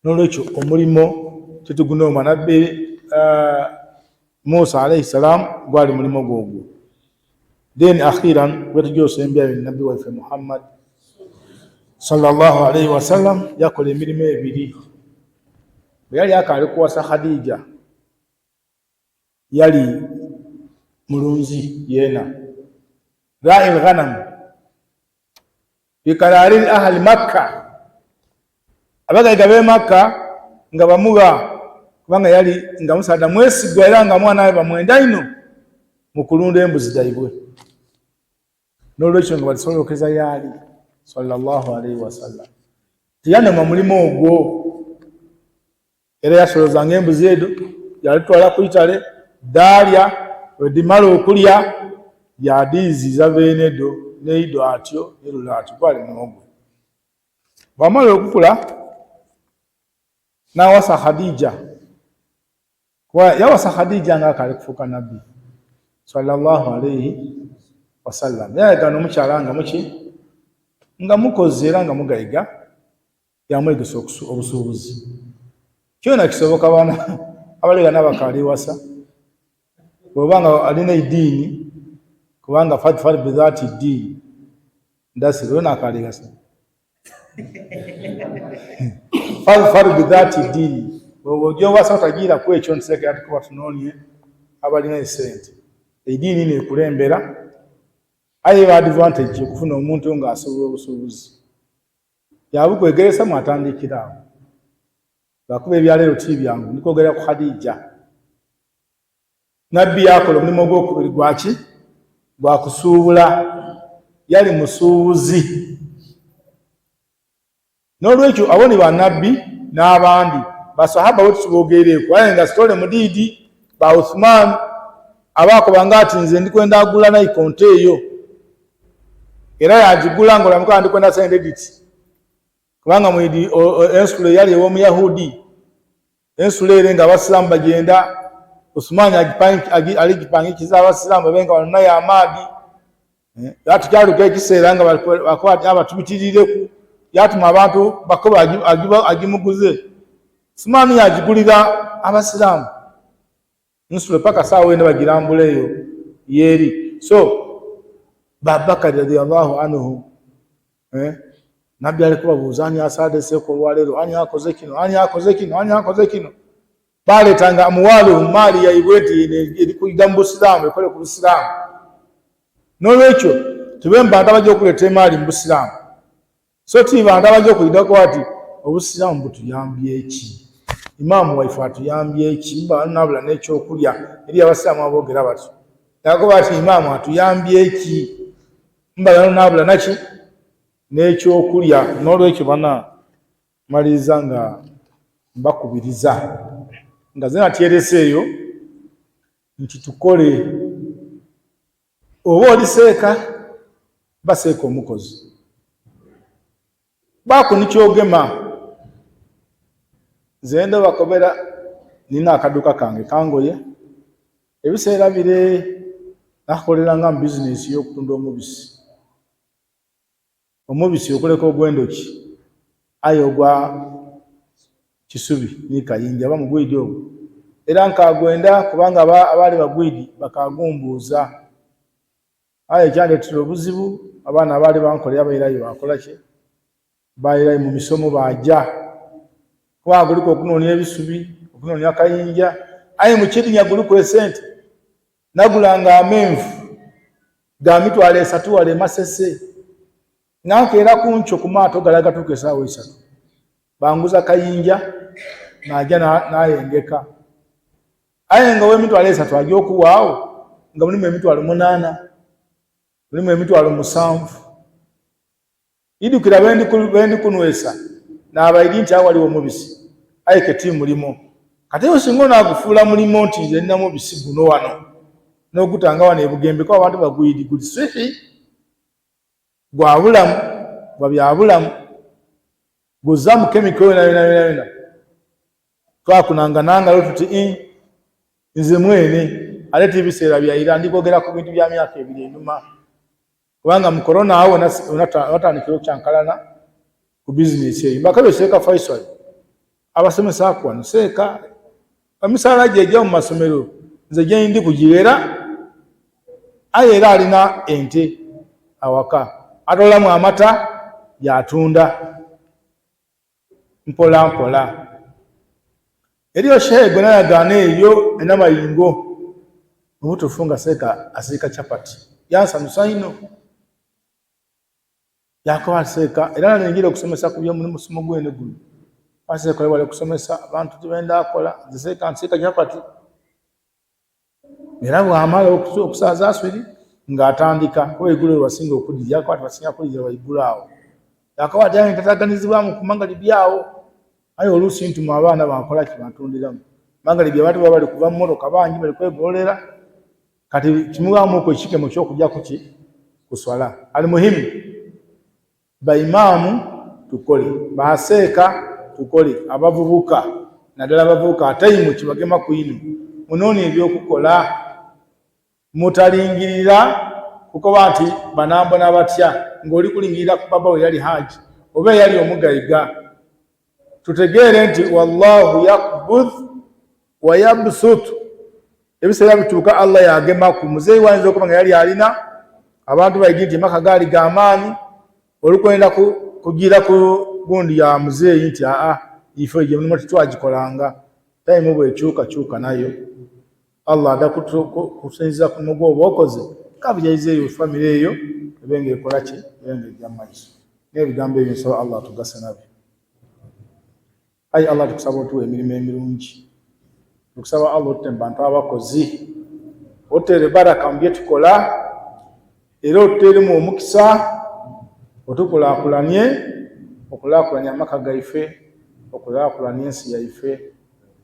N'olwekyo omulimo tetugunooma. Nabbi Musa alaihi salam gwali mulimo gwogwo. Then akhiran wetujja osembyayo, nabbi waife Muhammad sallallahu alaihi wasallam yakola emirimu ebiri. Bwe yali akaali kuwasa Khadija, yali mulunzi yeena, rai lghanam bikarari ahali Makka. Abagaiga b'e Makka nga bamugha, kubanga yali nga musaadha mwesigwa era nga mwana we bamwenda ino mu kulunda embuzi dhaibwe. N'olwekyo nga balisolokeza yaali sallallahu alaihi wasallam, tiyanoma mulimu ogwo. Era yasolozanga embuzi edho yaadhitwala ku itale dhaalya, bwedhimala okulya yaadhiiziza beene dho n'eidho atyo ni lule atyo gwali mulimo gwe. Bwamala okukula n'awasa Khadija, kuba yawasa Khadija nga akaali kufuuka nabbi sallallahu alaihi wasallam. Yayagana omukyala nga muki nga mukozi era nga mugaiga, yamwegesa obusuubuzi. Kyona kisoboka baana abalega n'abakaali wasa bw'oba nga alina ediini, kubanga fadfar bidhati ddiini ndasire yona akaali gasa fadfar bidhati ddiini bw'oba ojja owasa otagiira ku ekyo nti seeka yatukuba tunoonye abalina esente. Ediini neekulembera, aye eba advantage okufuna omuntu ng'asobola obusuubuzi yabukwegeresa mwatandikira awo, lwakuba ebyaleero ti byangu. Ndikwogera ku Khadija. Nabbi yakola omulimu ogwokubiri gwaki? Gwa kusuubula. Yali musuubuzi. N'olwekyo abo ni banabbi n'abandi basahaba bo tusibogereeku, aye nga sitole mudiidi ba Uthman abaakobanga ati nze ndikwenda agula naikonto eyo, era yagigula nga olamuka ndikwenda sente diti, kubanga mwidi ensulo eyali ew'omuyahudi, ensulo ere nga abasiraamu bagenda, Uthman aligipangikiza abasiraamu babe nga banonayo amaadi. Ati kyaluka ekiseera nga abatubitirireku, yatuma abantu bakoba agimuguze. Uthman yagigulira abasiraamu nsulo paka saawa eno bagirambula eyo yeeri. So Babakari radiyallahu anhu, nabbi ali kubabuuza ani asaadde seeka olwaleero, ani akoze kino, ani akoze kino, ani akoze kino. Baleetanga amwaluhum, maali yaibwe nti eri kuyida mu busiraamu, ekole ku busiraamu. N'olwekyo tube mu bantu abajja okuleeta emaali mu busiraamu, so ti bantu abajja okuyidako ati obusiraamu butuyambye ki, imaamu waife atuyambye ki, muba nabula n'ekyokulya. Eri abasiraamu aboogera batyo, yakoba ati imaamu atuyambye ki, muba nabula naki n'ekyokulya. N'olwekyo bana maliriza nga mbakubiriza nga ze natyerese eyo nti tukole. Oba oli seeka, baseeka omukozi baako nikyogema. Nze ndo bakobera nina akaduka kange kangoye, ebiseera bire nakoleranga mu bizinesi y'okutunda omubisi, omubisi okuleka ogw'endoki, aye ogwa kisubi ni kayinja aba mugwidi ogwo, era nkagwenda kubanga abaali bagwidi bakagumbuuza. Aye ekyandeetera obuzibu, abaana abaali bankolera bairayo bakola ki, bairayo mu misomo baja, kubanga guliku okunoonia ebisubi, okunoonia kayinja, aye mu kidinya guliku esente. Nagulanga amenvu ga 30,000 wale Masese, nankeera kunkyo ku maato gala gatuuka esaawa 3, banguza kayinja naja nayengeka, aye nga ow'emitwalo 3 ajja okuwaawo nga mulimu 800,000, mulimu 700,000. Idukira bendi kunwesa n'abaidi nti awo waliwo omubisi, aye keti mulimo. Kati eyo singa onaagufuula mulimo nti nze nina mubisi guno wano n'ogutanga wano ebugembe, kuba abantu bagwidi guli sihi gwa bulamu, gwa bya bulamu, guzza mu kemiko yona yona yona yona. Twakunanga nangalo tuti nze mwene ate ti biseera byaira, ndikwogera ku bintu bya myaka 2 enuma, kubanga mu korona awo watandikira okukyankalana ku bizinesi eyo. Mbakabe Seeka Faisal abasomesa ku wano, seeka emisaala gye egya mu masomero nze gye ndi kugiwera, aye era alina ente awaka atolamu amata yatunda mpola mpola. Eriyo shehe gwe nayagaana eyo enamayingo obutuufu nga seeka asiika chapati, yansanusa ino yakoba seeka, era nalingira okusomesa ku by'omulimu gwene guno. Baseeka webale okusomesa abantu tibenda akola, nze seeka nsiika chapati. Era bw'amala okusaaza aswiri ng'atandika kuba eigulo lwe wasinga okuddirya, yakoba ati basinga kulirya waigulu awo, yakoba ati aye ntataganizibwamu ku mangalibi awo. Aye oluusi ntuma abaana bankola ki bantundiramu. Magalibi abantu baba bali kuva mu mmotoka bangi bali kwegololera. Kati kimuwaamuku ekikemo ky'okujja kuki ku swala. Alimuhimu, baimaamu tukole, baseeka tukole, abavubuka naddala abavubuka ataimu kibagema kwino, munoonye ebyokukola, mutalingirira kukoba nti banambona batya ng'oli kulingirira ku baba we yali haji oba eyali omugaiga. Tutegeere nti wallahu yakbudh wa yabsut, ebiseera bituuka Allah yagemaku. Muzeeyi wayinza okuba nga yali alina abantu baigi nti maka gaali g'amaanyi, olukwenda kugira ku gundi ya muzeeyi nti aa ife egyo emirimu tetwagikolanga. Tayimu bwekyukakyuka nayo Allah ada kusinziza ku mugo oba okoze kabujaiza eyo famire eyo ebe nga ekola ki, ebe nga ejja mumaiso. N'ebigambo ebyo nsaba Allah atugase nabyo. Ayi Allah, tukusaba otuwa emirimu emirungi, tukusaba Allah otutte mu bantu abakozi, otuteere baraka mu bye tukola, era otuteeremu omukisa, otukulaakulanye, okulaakulanya amaka gaife, okulaakulanya ensi yaife.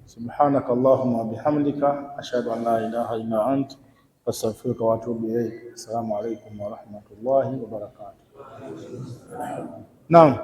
Subhanaka allahumma wabihamdika, ashhadu an la ilaha illa ant, astaghfiruka wa atubu ilaik. Assalamu alaikum warahmatullahi wabarakatuh. Naam.